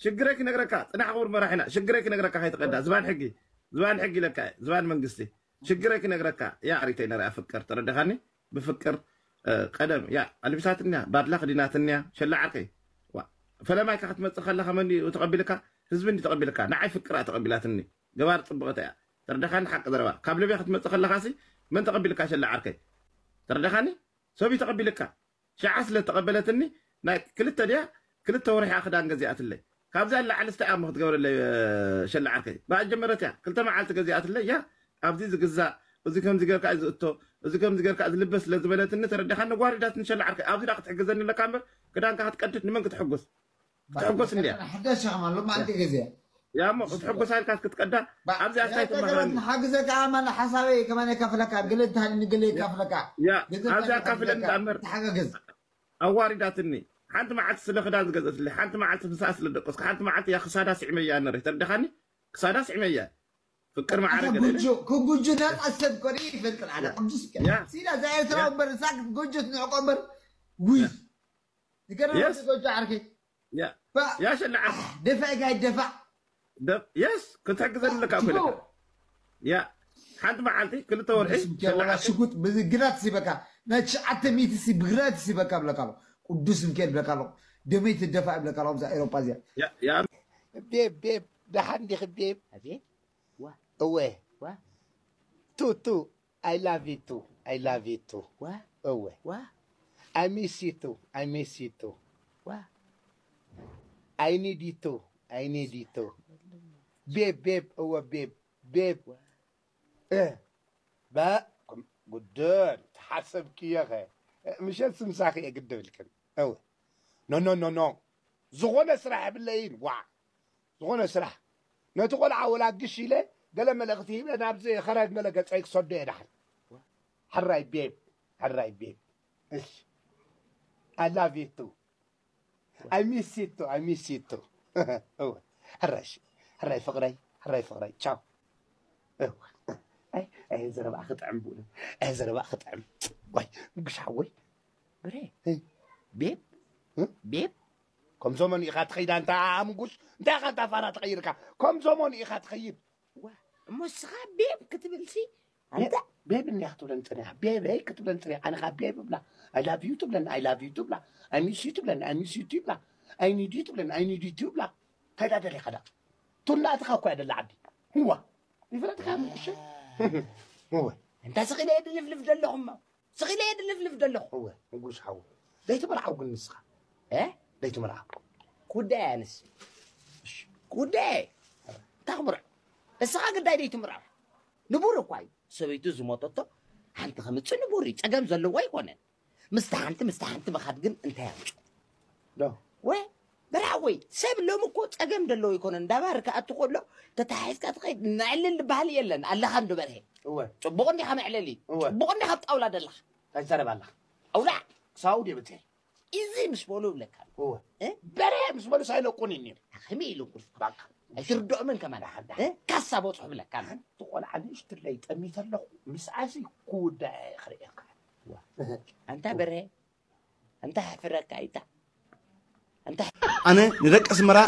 ሽግረይ ክነግረካ። ጽናሕ ክቡር መራሒና። ሽግረይ ክነግረካ ከይትቀዳ። ዝባን ሕጊ። ዝባን ሕጊ ኢለካ እየ። ዝባን መንግስቲ። ሽግረይ ክነግረካ። ያ ኣሪተይ ነርያ ፍቅር። ተረዳኻኒ? ብፍቅር፣ እ፣ ቀደም። ያ ኣልቢሳትንያ። ባድላ ክዲናትንያ። ሸላ ዓርከይ። ዋ። ፈለማይካ ክትመጽእ ከለኻ መን እዩ ተቐቢልካ? ህዝቢ እንዲ ተቐቢልካ። ንዓይ ፍቅር እያ ተቐቢላትኒ። ገባር ጽብቕቲ እያ። ተረዳኻኒ? ሓቂ ዘረባ። ካብ ልብያ ክትመጽእ ከለኻሲ መን ተቐቢልካ ሸላ ዓርከይ? ተረዳኻኒ? ሰብ እዩ ተቐቢልካ። ሽዓ ስለ ተቐበለትኒ ናይ ክልተ ድያ ክልተ ወርሒ ክዳን ገዚኣትለይ። ካብዚኣ ንላዕሊ ስታይ እሞ ክትገብረለይ፣ እ፣ ሸላ ዓርከይ። ብኣ ጀመረት እያ። ክልተ መዓልቲ ገዚኣትለይ እያ። ኣብዚ ዝግዛእ፣ እዚ ከምዚ ጌርካ እዩ ዝእቶ፣ እዚ ከምዚ ጌርካ እዩ ዝልበስ ስለ ዝበለትኒ ተረዳኻኒ? ጓሪዳትኒ ሸላ ዓርከይ። ኣብዚ ዳ ክትሕግዘኒ ኣለካ እምበር ክዳንካ ክትቀድድ ንመን ክትሕጉስ? ክትሕጎስ እንድያ። ሓዳሽ ሸኸማ ሎማዓንቲ ግዜ። ያ እሞ ክትሕጎስ ኢልካ ክትቀዳ ኣብዚኣ እንታይ ትመሃረኒ? ንሓግዘካ ኣማን ሓሳበይ ከማን የካፍለካ፣ ገለ እንተሃልኒ ገለ የካፍለካ። ያ ገለ ኣብዚኣ እንተሃልኒ ካፍለኒ የካፍለካ። እምበር ተሓጋገዝ። ኣዋሪዳትኒ። ሓንቲ መዓልቲ ስለ ክዳን ዝገዘትለይ፣ ሓንቲ መዓልቲ ምሳኣ ስለ ደቀስኩ፣ ሓንቲ መዓልቲ እያ ክሳዳ ስዒመያ ነረ። ተረዳኻኒ? ክሳዳ ስዒመያ። ፍቅር ማዕረ ኣታ ገለ ጉጆ፣ ክጉጆ ናጻ ሰብ ኮነ ይፈልጥ ኣለ። ቅዱስ ሚካኤል። ያ። ሲላ እዛ ኤርትራዊ ያ። እምበር፣ እዛ ጉጆ ትንዕቆ እምበር። ውይ። ያ። ይገርም የስ። ጎጆ ዓርከይ። ያ። ባ- ያ ሸላ ዓርከይ። ደፋ ኢጋ ይደፋ። ደ-፣ የስ፣ ክትሕግዘኒ ኣለካ እኮ ኢለካ። ያ። ሓንቲ መዓልቲ፣ ክልተ ወርሒ፣ ቅዱስ ሚካኤል ሸላ ወላ ዓርከይ። ሽጉጥ ብዚ ግራት ይበካ። ናይ ትሽዓተ ሚእቲ ሲ ብግራት ይበካ ብለካ ኣሎ። ቅዱስ ሚካኤል ብለካ ኣሎ። ደመይ ትደፋ ይብለካ ኣሎ። ኣብዛ ኤሮፓ እዚኣ። ያ፣ ያ። ቤብ ቤብ ደሓን ዲኺ ቤብ? ኣቤት። ዋ። እወ። ዋ። ቱ ቱ I love you too. I love you too. ዋ። እወ። ዋ። I miss you too. I miss you too. ዋ። I need you too. I need you too. ቤብ ቤብ እወ ቤብ ቤብ። ዋ። እ፣ በ-፣ ጉድር ተሓሰብክዮ ኸ? እ፣ ምሸት ስምሳኺ እየ ግድብልክን። እወ። ኖ፣ ኖ፣ ኖ፣ ኖ። ዝኾነ ስራሕ የብለይን። ዋ። ዝኾነ ስራሕ። ነቲ ቆልዓ ወላ ግሽ ኢለ ገለ መልእኽቲ ሂበ ናብዚ ኸረግ መለ ገጸይ ክሰዶ እየ ደሓን። ሕራይ ቤብ፣ ሕራይ ቤብ። እሺ። I love you too. I miss you too. I miss you too. እወ። ሕራይ እሺ። ሕራይ ፍቕረይ፣ ሕራይ ፍቕረይ። ቻው። እወ። ኣይ ኣይ ዘረባ ክጥዕም ብሉ ኣይ ዘረባ ክጥዕም። ዋይ ንጉሽ ሓወይ። ብሬ ቤብ ቤብ ከም ሰሞኑ ኢኻ ትኸይዳ እንታ ኣምጉሽ እንታይ ኢኻ እንታ ፋራ ትኸይድካ? ከም ሰሞኑ ኢኻ ትኸይድ። እሞ እስኻ ቤብ ክትብልሲ ኣንተ ቤብ እንዲያ ክትብለን ፅኒሓ። ቤበይ ክትብለን ፅኒሓ። ኣነ ኻ ቤብ ብላ። I love you ትብለን። I love you ትብላ። I miss you ትብለን። I miss you ትብላ። I need you ትብለን። I need you ትብላ። እንታይ ዳ ደሊኻ ዳ? ቱላ ኣትኻ እኮ እያ ደላ ዓዲ። ህዋ ይፍለጥካ ምሽ ህዋ እንታ ስኺለ ድልፍልፍ ደለኹማ ስኺለ ድልፍልፍ ደለኹ። እወ ንጉስ ሓው ዘይትምርዓው ግን ንስኻ እ ዘይትምርዓው ጉዳይ ኣንስ ጉዳይ እንታይ ክምርዖ እስኻ ግዳይ ዘይትምርዖ ንቡር እኳ እዩ። ሰበይቱ ዝሞተቶ ሓንቲ ከምፅእ ንቡር እዩ። ፀገም ዘለዎ ኣይኮነን። ምስቲ ሓንቲ ምስቲ ሓንቲ ምኻድ ግን እንታይ ኣምፅኡ? ዶ ወይ በርሃወይ ሰብ ሎም እኮ ፀገም ደለዎ ይኮነ እንዳባር ክኣቱ ከሎ ተታሒዝካ ትኸይድ ነዕልል ዝበሃል የለን። ኣለኻ እንዶ በርሄ እወ ጽቡቕ እንዲኻ መዕለሊ እወ። ጽቡቕ እንዲኻ ኣብ ጣውላ ደለኻ ኣይትዛረብ ኣለኻ ኣውላዕ ክሳውድ የብትሄ ኢዚ ምስ በሉ ይብለካ እወ እ በርሄ ምስ በሉ ሳይለቁን እዩ ነይሩ ከመይ ኢሉ ቁልፍ ባካ ኣይትርድኦምን ከማን እ ካሳ በጽሑ ብለካ ኣነ ሓንቲ ቆልዓ ንእሽትለይ ጠሚተ ኣለኹ ምስኣሲ ክውዳእ እየ ክርእየካ ኣንታ በርሄ ኣንታ ሕፍረካ ኣይታ ኣንታ ኣነ ንደቂ ኣስመራ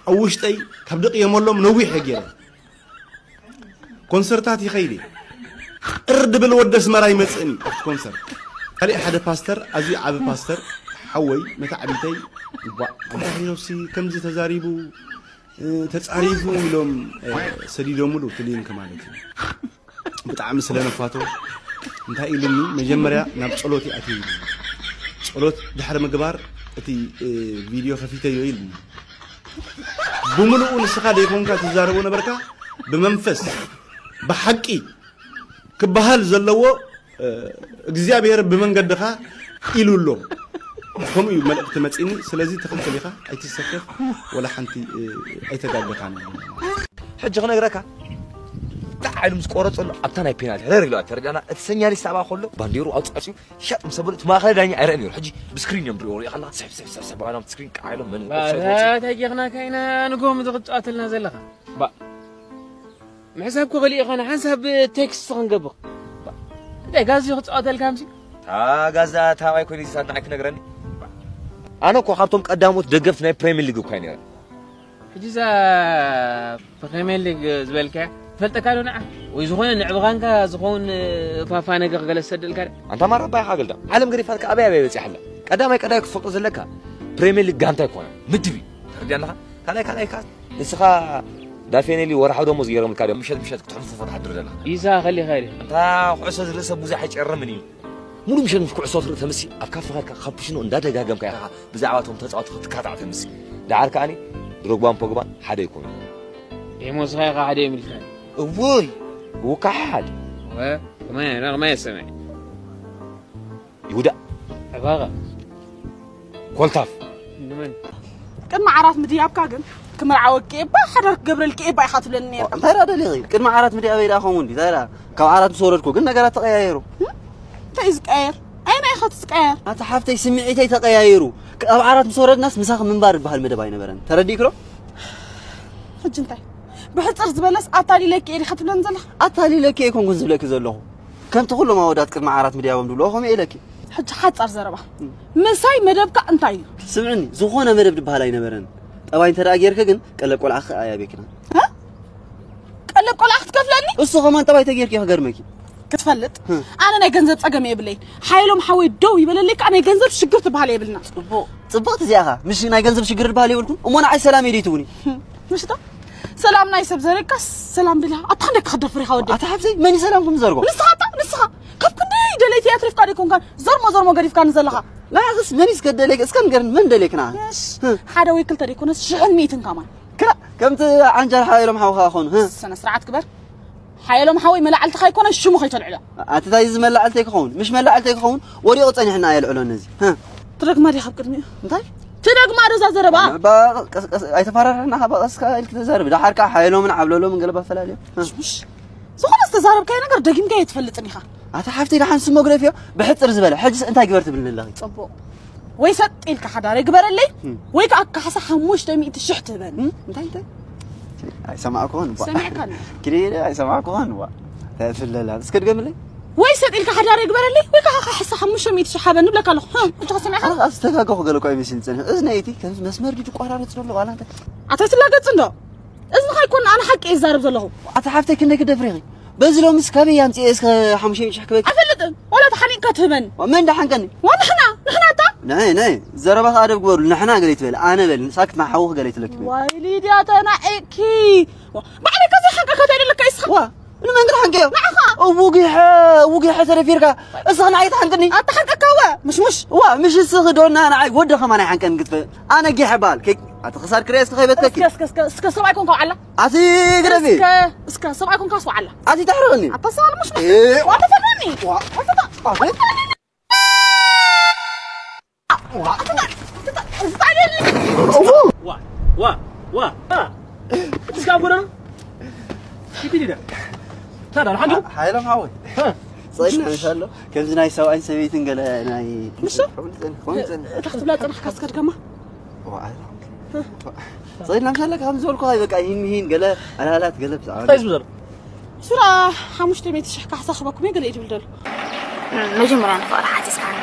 ኣብ ውሽጠይ ካብ ደቂ የመሎም ነዊሕ እየ ገይረ ኮንሰርታት ይኸይድ እየ ቅር ድብል ወዲ ኣስመራ ይመፅእኒ ኣብቲ ኮንሰርት ካሊእ ሓደ ፓስተር ኣዝዩ ዓቢ ፓስተር ሓወይ መታዕቢተይ ባ ኣንታ ሄኖሲ ከምዚ ተዛሪቡ ተጻሪፉ ኢሎም ሰዲዶምሉ እቲ ሊንክ ማለት እዩ። ብጣዕሚ ስለ ነፋቶ እንታይ ኢሉኒ መጀመርያ ናብ ጸሎት ይኣትዩ ኢሉ ጸሎት ድሕሪ ምግባር እቲ ቪድዮ ከፊተዮ ኢሉኒ ብምልኡ ንስኻ ደይኮንካ ትዛረቦ ነበርካ ብመንፈስ ብሓቂ ክበሃል ዘለዎ እግዚኣብሔር ብመንገድኻ ኢሉ ኣሎ ከምኡ እዩ መልእክቲ መፂኒ ስለዚ ትኽክል ኢኻ ኣይትሰከፍ ወላ ሓንቲ ኣይተጋገኻን ሕጂ ክነግረካ እንታይ ዓይሉ ምስ ቆረፀሉ ኣብታ ናይ ፔናልቲ ረር ኢለዋ ተረዳና እቲ ሰኛሊስት ኣብኣ ከሎ ባንዴሩ ኣውፃፅዩ ሻጥ ምስ ኣበሉ እቲ ማእኸላይ ዳኛ ኣይረአን ነይሩ ሕጂ ብስክሪን እዮም ድሪኦ ሪኦ ከለካ ስሕብ ስሕብ ስሕብ ስሕብ ባና ስክሪን ቃዓ ኢሎም መን ተጊኽና ካይና ንጎም ዝቕፃተልና ዘለኻ ባ ምሕሳብ ክኽእል ኢኻ ንሓንሳብ ቴክስት ክንገብር እንታይ ጋዚ ክፃወተልካ ምሲ እታ ጋዛ ታባይ ኮይኑ ዚሳት ንዓይ ክነግረኒ ኣነ እኮ ካብቶም ቀዳሞት ደገፍቲ ናይ ፕሬሚየር ሊግ እኳ ነረ ሕጂ እዛ ፕሬሚየር ሊግ ዝበልካያ ትፈልጠካ ዶ ንዓ ወይ ዝኾነ ንዕብኻንካ ዝኸውን ፋፋ ነገር ክገለ ዝሰደልካ ዳ ኣንታ ማራ ባይኻ ገልዳ ዓለም ገዲፋትካ ኣበይ ኣበይ በፂሓ ኣላ ቀዳማይ ቀዳይ ክትፈልጦ ዘለካ ፕሬሚየር ሊግ ጋንታ ኣይኮነ ምድብ እዩ ተረዲኣለኻ ካልኣይ ካልኣይ ከኣ ንስኻ ዳፌኔሊ ወርሓዊ ደሞዝ ገይሮምልካ ድዮም ምሸት ምሸት ክትሕልፉ ፈትሓ ድርደና ኢሳ ከሊኻ ኢለ እንታ ኩዕሶ ዝርኢ ሰብ ብዙሕ ኣይጨርምን እዩ ሙሉ ምሸት ምስ ኩዕሶ ትርኢ ተምሲ ኣብ ካፈ ኸድካ ካፑሽኖ እንዳደጋገምካ ኢኻ ብዛዕባ እቶም ተፃወቲ ክትካታዕ ተምሲ ደሓር ከኣኒ ድሮግባን ፖግባን ሓደ ይኮኑ ደሞዝኻ ኢኻ ሓደ እዮም ኢልካ እዎይ ውካሓድ ከማይ ሰማይ ይሁዳ ዕባኻ ኮልታፍ ንመን ቅድሚ ዓራት ምድያብካ ግን ክምርዓወኪ እባ ሓዳር ክገብረልኪ እባ ኢኻ ትብለኒ ነርካ እንታይ ደኣ ደሊኺ ቅድሚ ዓራት ምድያበይ ደኣ ከምኡ እንዲ እንታይ ደኣ ካብ ዓራት ምስ ወረድኩ ግን ነገራት ተቐያየሩ እንታይ እዩ ዝቀየር ኣየናይ ኢኻ ትዝቀየር ኣታ ሓፍተይ ስምዒተይ ተቐያይሩ ኣብ ዓራት ምስ ወረድናስ ምሳኺ ምንባር ዝበሃል መደብ ኣይነበረን ተረዲእክዶ ሕጂ እንታይ ብሕፅር ዝበለስ ኣታሊለኪ እየ ዲኻ ትብለኒ ዘለኻ ኣታሊለኪ ኣይኮንኩን ዝብለኪ ዘለኹ ከምቲ ኩሎም ኣወዳት ቅድሚ ዓራት ምድያቦም ዝብልዎ ከምኡ ኢለኪ ሕጂ ሓፃር ዘረባ ምሳይ መደብካ እንታይ እዩ ስምዕኒ ዝኾነ መደብ ዝበሃል ኣይነበረን ጠባይ እንተ ደኣ ጌርኪ ግን ቀለብ ቆልዓ ክኣ ያቤክና ቀለብ ቆልዓ ክትከፍለኒ እሱ ኸማን ጠባይ ተጌርኪ ክገርመኪ ክትፈልጥ ኣነ ናይ ገንዘብ ፀገም የብለይ ሓይሎም ሓወይ ደው ይበለለይ ከዓ ናይ ገንዘብ ሽግር ትበሃል የብልና ፅቡቅ ፅብቅቲ እዚኣኻ ምሽ ናይ ገንዘብ ሽግር ዝበሃል የብልኩም እሞ ንዓይ ሰላም የደይ ትብኒ ምሽታ ሰላም ናይ ሰብ ዘረጋስ ሰላም ድላ ኣታ ክንደይ ክኽደፍር ኢኻ ወዲ ኣታ ሓፍተይ መን እዩ ሰላም ከም ዘርጎ ንስኻ ኣታ ንስኻ ካብ ክንደይ ደለይቲ ኣትሪፍካ ደይኮንካን ዘርሞ ዘርሞ ገዲፍካኒ ዘለኻ ንዓኽስ መን እዩ እስከ ደለይክ እስከ ንገርኒ መን ደለይክ ንዓ ሓደ ወይ ክልተ ደይኮነስ ሽሕን ሚእትን ካማን ክላ ከምቲ ዓንጃል ሓቢሮም ሓውኻ ኾኑ ስነ ስርዓት ግበር ሓየሎም ሓወይ መላዕልትኻ ኣይኮነን ሽሙ ከይተልዕሎ ኣቲ ታይ እዚ መላዕልተይ ክኸውን ምሽ መላዕልተይ ክኸውን ወዲቑ ጸኒሕና የልዕሎ ነዚ ትደግማ ዲኻ ኣብ ቅድሚኡ እንታይ ትደግማ ዶ እዛ ዘረባ ኣይተፈራርሕና በቐስካ ኢልክ ተዛርብ ደሓር ከዓ ሓየሎምን ዓብለሎምን ገለባ ፈላልዮ ዝኾነ ዝተዛረብካዮ ነገር ደጊምካ ኣይትፈልጥን ኢኻ ኣታ ሓፍተይ ደሓን ስሞ ግደፍዮ ብሕፅር ዝበለ ሕጅስ እንታይ ግበር ትብልኒ ኣለኺ ፅቡቕ ወይ ሰጥ ኢልካ ሓዳር ግበረለይ ወይ ከዓ ካሕሳ ሓሙሽተ ሚእቲ ሽሕ ትህበኒ እንታይ እንታይ ኣይሰማዕኩን ዋ ሰሚዕካኒ ክዲ ኣይሰማዕኩን ዋ ተፍለላ እስከ ድገምለይ። ወይ ሰጥ ኢልካ ሓዳር ይግበረለይ ወይ ከዓ ሓሳ ሓሙሽተ ሚእቲ ሺሕ ሃበኒ ብለካ ኣለኹ። እ፣ እጅኻ ሰሚዕካ? ኣነ ኣስተጋገኹ ገለ እኮ ኣይመስልን ጸኒሑ። እዚ ናይ እቲ ከምዚ መስመር ድዩ ቋራርጽ ዘሎ ዋላ እንታይ? ኣታ ትላገጽ እንዶ? እዚ ኸይኮን ኣነ ሓቂ እየ ዝዛረብ ዘለኹ። ኣታ ሓፍተይ ክንደይ ክደፍሪኺ? በዚ ሎምስ ካበይ ኣምጽኤ እስከ ሓሙሽተ ሚእቲ ሺሕ ክበኪ? ኣይፈልጥን። ዋላ ተሓኒቅካ ትህበኒ። ዋ፣ መን ደሓንቀኒ? ዋ፣ ንሕና፣ ንሕና እታ። ናይ፣ ናይ፣ ዘረባኻ ኣደብ ግበሩ። ንሕና ገለ ይትበል፣ ኣነ በል፣ ሳክት ማሓውኽ ገለ ይትለኪ በል። ዋይ ሊድያ ተናዒቅኪ። ዋ፣ ባዕለይ ከዘይ ሓንቀካ እንታይ ደለካ ኢስኻ? ዋ፣ ንመን ክትሓንቀዮ? ንዓኻ። እውጊሐ፣ እውጊሐ ተደፊርካ። እስኻ ንዓይ ትሓንቅኒ? ኣታ ሓንቀካ ዋ፣ ምሽ፣ ምሽ። ዋ፣ ምሽ እስኺ ዶና ንዓይ ወዲ ኸማን ኣይሓንቀን ክትፈ-፣ ኣነ ጊሐ በሃል። ከይ-፣ ኣቲ ክሳድ ክሪኤ እስኪ ከይበትከኪ። እስከ፣ እስከ፣ እስከ፣ እስከ ሰብኣይ ኮንካ ውዓላ። ኣቲ ግደፊ። እስከ፣ እስከ ሰብኣይ ኮንካ ውዓላ። ኣቲ ተሕርቕኒ። ኣታ ሰብኣይ ምሽ፣ ምሽ። እ? ዋ፣ ተፈርኒ። ዋ፣ ዋ፣ ተፈ-፣ ኣቲ ዋ፣ ዋ፣ ዋ፣ ዋ። እስካ ጎደና ኪዲ ዲዳ። ታዲያ ሓንዱ ሓይሎም ሓወይ። እ። ጸይና እንሻሎ። ከምዚ ናይ ሰብኣይን ሰበይትን ገለ ናይ ምሽ? ከምዚ ጸን-፣ ከምዚ ጸን-፣ እታ ክትብላ ጸናሕካ እስካ ድገማ። ዋ፣ ኣይ፣ ጸይና እንሻሎ። ከምዚ ዝበልኩ፣ ኣይ፣ በቃ፣ ይህን፣ ይህን ገለ ኣላላት ገለ ብዛዕባ እንታይ ዝብሎ? ሱራ ሓሙሽተ ሚእቲ ሽሕ ካሕሳ ክበኩም እየ ገለ እዩ ድብል ደሎ። መጀመርያ ንፍቕሪ ሓቲስካኒ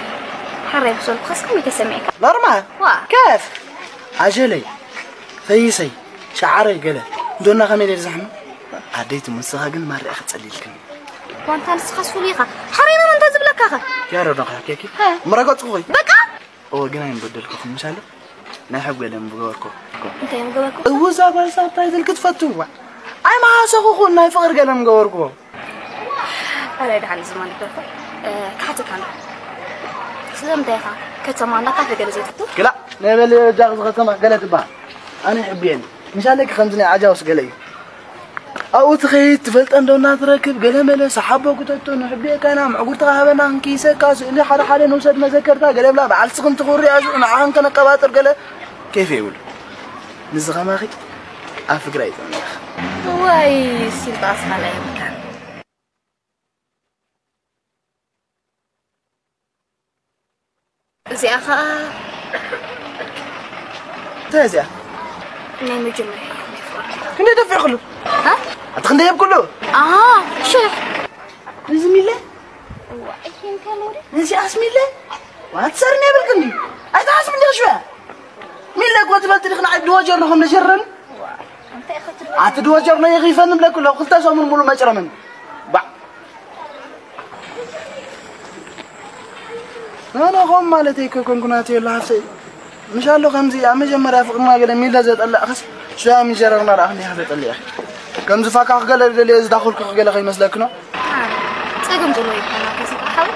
ሕራይ ምስ በልኩኻስ ከመይ ተሰሚዕካ? ኖርማል። ዋ። ከፍ። ኣጀለይ፣ ፈይሰይ፣ ሸዓረይ ገለ። እንዶና ከመይ ኢለ ዝዛሕሞ? ኣደይ ትሙን፣ ንስኻ ግን ማርያ ክጸሊልክኒ። ዋንታ ንስኻስ ፍሉይ ኢኻ። ሕራይ መን እንተ ዝብለካኸ? ያረዶ ኸ፣ ኬኪ? ሀ። ምረገጽኩኺ። በቃ። እወ፣ ግን ኣይምበደልኩኹም፣ ምሻሎ? ናይ ሕብ ገለ ምገበርኩ። እንታይ ምገበርኩ? እውዛ ጓል ሳብታይ ዝል ክትፈትዋ። ኣይመሃሰኹኹን ናይ ፍቕሪ ገለ ምገበርኩ። ኣረ፣ ደሓን ዝማን ይበልኩ። እ፣ ክሓተካ ኣሎ። ስለምንታይ ኢኻ ከተማ እንዳ ካፌ ገለ ዘይትቱ? ክላ፣ ናይ በለ ጃኽ ዝኸተማ ገለ ትበሃል። ኣነ ይሕብየኒ። ምሻለኪ ከምዚ ናይ ዓጃውስ ገለ እዩ። ኣብኡ ትኸይድ፣ ትፈልጠ እንዶ እናትረክብ፣ ገለ መለ፣ ሰሓቦ ክተቶ፣ ንሕብየካና፣ ምዕጉርትኻ ሃበና፣ ክንክይሰካ፣ ስእሊ ሓደ ሓደ ንውሰድ መዘከርታ፣ ገለ ብላ፣ በዓል ስኽን ትኹሪ፣ ኣዙ፣ ንዓኽን ከነቀባጥር፣ ገለ፣ ኬፍ የብሉ። ንዚ ኸማኺ፣ ኣብ ፍግራ ይጠምለኽ። ወይ፣ ሲልባስ ኻላ የብልካን። እዚኣ ኸኣ እንታይ እዚኣ? ናይ መጀመርያ እያ፣ ናይ ፍቕሪ። ክንደይ ደፊዕክሉ? ሃ? ኣቲ ክንደይ የብክሉ? ኣሃ፣ ሽሕ። እዚ ሚለ? እዋ፣ ይሄን ካልወሪ? እዚኣስ ሚለ? ዋትሰርኒ የብልክኒ። ኣይትሓስብ እንዲያ ሽያ። ሚለ እኮ ትፈልጢ ዲኽና፣ ኣይ ድወ ጀርኖ ከም ነጀረን። እዋ፣ እንታይ ኢኻ ትብል? ኣቲ ድወ ጀርኖ ይኺፈን ብለክሎ፣ ክልተ ሰሙን ሙሉ መጭረምን። ባዕ። ኖ፣ ኖ፣ ከምኡ ማለተይ እኮ ኣይኮንኩን ኣቲ የለ ሃፍተይ። ምሻሎ ከምዚ ኣብ መጀመርያ ፍቕርና ገለ ሚለ ዘጠላእኽስ ሽያ ሚጀረርና ደኣ ክንደይ ኢኻ ተጠሊእኺ። ከምዚ ፋካኽ ገለ ደልየ ዝዳኹልኩኺ ገለ ከይመስለኪ ኖ። ኣነ ጸገም ዘለዎ ይኮና ከዚ ሓው።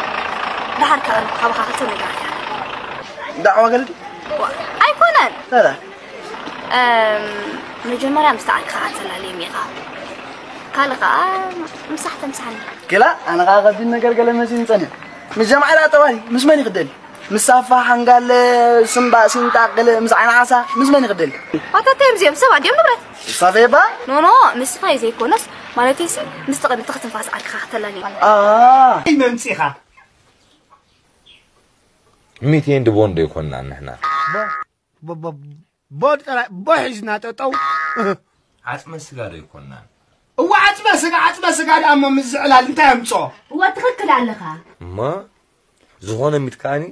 ደሓር ከኣ ካባኻ ክልተ ነገራት እያ። ዳዕዋ ገለ ድዩ? ዋ፣ ኣይኮነን። ታዲያ? እም፣ መጀመርያ ምስታ ዓርክኻ ኣተላልዮም ኢኻ። ካልእ ኸኣ ምሳሕ ተምሳሕኒ። ገላ፣ ኣነ ኸኣ ከቢድ ነገር ገለ መሲሉኒ ጸኒሑ። ምስ ጀምዓ ኢላ ጠባይ፣ ምስ መን ይኽደል? ምስ ሳፋ፣ ሓንጋለ፣ ስምባእ፣ ሲንጣ፣ ገለ ምስ ዓይኒ ዓሳ፣ ምስ መን ይኽደል? ኣታ እንታይ እዮም እዚኦም? ሰባት ድዮም ንብረት? ሳፈ እባ? ኖ፣ ኖ፣ ምስ ስፋይ ዘይኮነስ፣ ማለተይሲ፣ ምስ ተቐ-፣ ትኽትንፋስ ዓርክኻ ከተላልዮም። ኣ። መምጺኻ። ሚት ኤንድ ቦንድ ኣይኮንናን ንሕና። ቦ-፣ ቦ-፣ ቦ-፣ ቦድ ጥራይ፣ ቦ ሒዝና ጠጠው። ዓጽመ ስጋ ዶ ኣይኮንናን? እዋ፣ ዓጽመ ስጋ፣ ዓጽመ ስጋ ደኣ እሞ ምስ ዝዕላል እንታይ ኣምጽኦ? እዋ፣ ትኽክል ኣለኻ። እማ፣ ዝኾነ ሚት ከኣኒ፣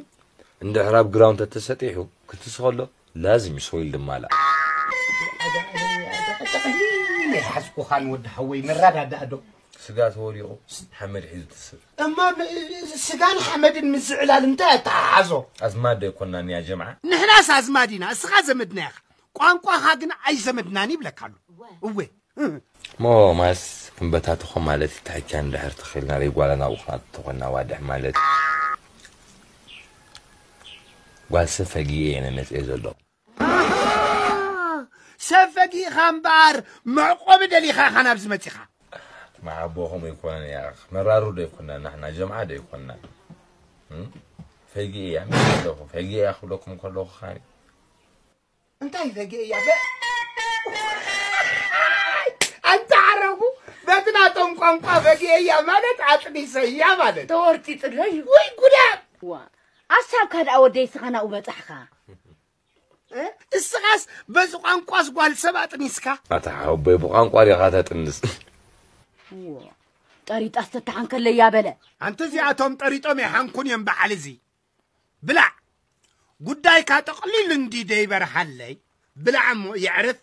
እንድሕር ኣብ ግራውንድ ተተሰጢሑ፣ ክትስኸሎ፣ ላዝም እዩ ሶይል ድማላ። ናይ ሓዝኩኻን ወዲ ሓወይ፣ ንረዳዳእ ዶ? ስጋ ተወዲቑ፣ ሓመድ ሒዙ ትስእ። እማ፣ ም-፣ ስጋን ሓመድን ምስ ዝዕላል እንታይ ኣተሓሓዞ? ኣዝማድ ዶ ኣይኮንናን ያ ጀምዓ? ንሕናስ ኣዝማድ ኢና፣ እስኻ ዘመድና ኢኻ። ቋንቋኻ ግን ኣይዘመድናን ይብለካ ኣሎ። እወ። እሞ ማስ ክንበታተኾ ማለት፣ ታቻ እንድሕር ተኺልና፣ ዘይጓላ ናብኡ ክንኣቱ ተኾንና፣ ዋድሕ ማለት። ጓል ሰብ ፈጊኤ እየ መጽኤ ዘሎ። ኣሃ! ሰብ ፈጊእኻ እምበኣር፣ መዕቆቢ ደሊኻ ኢኻ ናብዚ መጺኻ። መሓቦኹም ኣይኮነን እያ፣ መራሩ ዶ ኣይኮንና፣ ንሕና ጀምዓ ዶ ኣይኮንና? እም? ፈጊኤ እያ፣ ምስ ኣለኹ፣ ፈጊኤ እያ ክብለኩም ከለኹ ኸኣ። እንታይ ፈጊኤ እያ? በ-፣ ኣንታ ዓረቡ፣ በቲ ናቶም ቋንቋ ፈጊኤ እያ ማለት ኣጥኒሰ እያ ማለት። ተወርጢጡ ዶ እዩ? ወይ ጉዳ! ዋ፣ ኣሳብካ ደኣ ወደይ፣ እስኻ ናብኡ በጻሕካ። እ? እስኻስ በዚ ቋንቋስ ጓል ሰብ ኣጥኒስካ? ኣታ ሓወቦይ፣ ብቋንቋ ዲኻ ተጥንስ? እዎ። ጠሪጣስ ተተሓንከለያ በለ። ኣንቲ እዚኣቶም ጠሪጦም ይሓንኩን እዮም በዓል እዚ። ብላዕ ጉዳይካ ጠቕሊሉ እንዲ ደይበርሃለይ። ብላዕ እሞ የዕርፍ።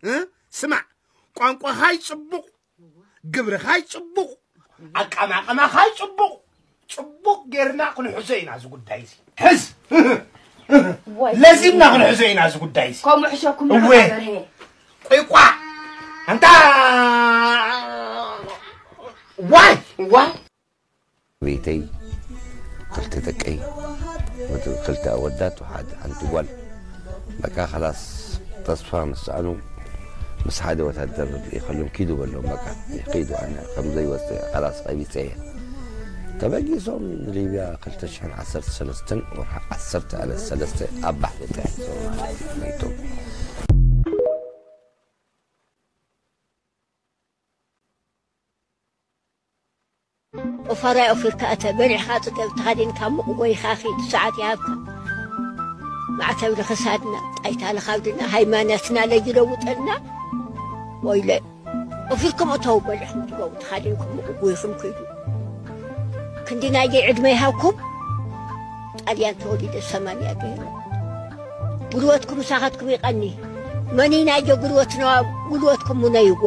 እ? ስማዕ፣ ቋንቋኻይ ጽቡቕ፣ ግብርኻይ ጽቡቕ፣ ኣቃማቕማኻይ ጽቡቕ። ጽቡቕ ጌርና ክንሕዞ ኢና እዚ ጉዳይ እዚ። ሕዝ። ለዚምና ክንሕዞ ኢና እዚ ጉዳይ እዚ። ከምኡ ሕሸኩም እወ። ቆይቋ ኣንታ ዋይ ዋይ ቤተይ ክልተ ደቀይ፣ ክልተ ኣወዳት፣ ሓደ ሓንቲ ጓል። በቃ ከላስ ተስፋ ምስ ሰኣኑ፣ ምስ ሓደ ወታደር ርድኢ ከሎም ኪዱ በሎም። በቃ ኪዱ፣ ኣነ ከም ዘይወፅእ ከላስ ቀቢፀ እየ። ተበጊሶም ንሊብያ ክልተ ሽሕን ዓሰርተ ሰለስተን ወርሒ ዓሰርተ ዕለት ሰለስተ ኣብ ባሕሪ ተያይዞም ማለት እዩ መይቶም። ኦፋራይ ኦፊርካ እተ በሊዕኻ ጽገብ ተኸዲንካ ሙቕ ጎይኻ ኺድ ሰዓት ይሃብካ። ማዕተብ ንኽሳድና ጣይታ ንኻብድና ሃይማኖትና ለይለውጠልና። ወይለ ኦፊርኩም እተው በሊዕኹም ትገቡ ተኸዲንኩም ሙቕ ጎይኹም ኪዱ። ክንዲ ናየይ ዕድመ ይሃብኩም። ጣልያን ተወሊደ ሰማንያ ገይረ። ጉልበትኩም ምሳኻትኩም ይቐኒ። መን ናዮ ጉልበትና ጉልበትኩም ሙነይዎ።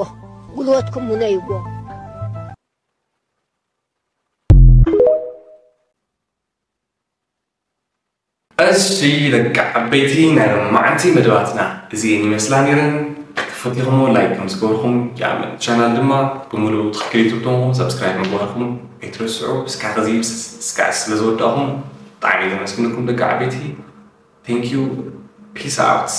ጉልበትኩም ሙነይዎ። እሺ ደቂ ዓበይቲ ናይ ሎማዓንቲ መደባትና እዚኤን ይመስላ ነይረን። ተፈቲኹሞ ላይክ ከም ዝገበርኩም ይኣምን። ቻናል ድማ ብምሉኡ ትኽክል ዩቱብ ተኾንኩም ሰብስክራይብ ምግባርኩም ኣይትረስዑ። እስካዕ ከዚ እስካዕ ስለ ዝወዳእኹም ብጣዕሚ ዘመስግነኩም ደቂ ዓበይቲ። Thank you. Peace out.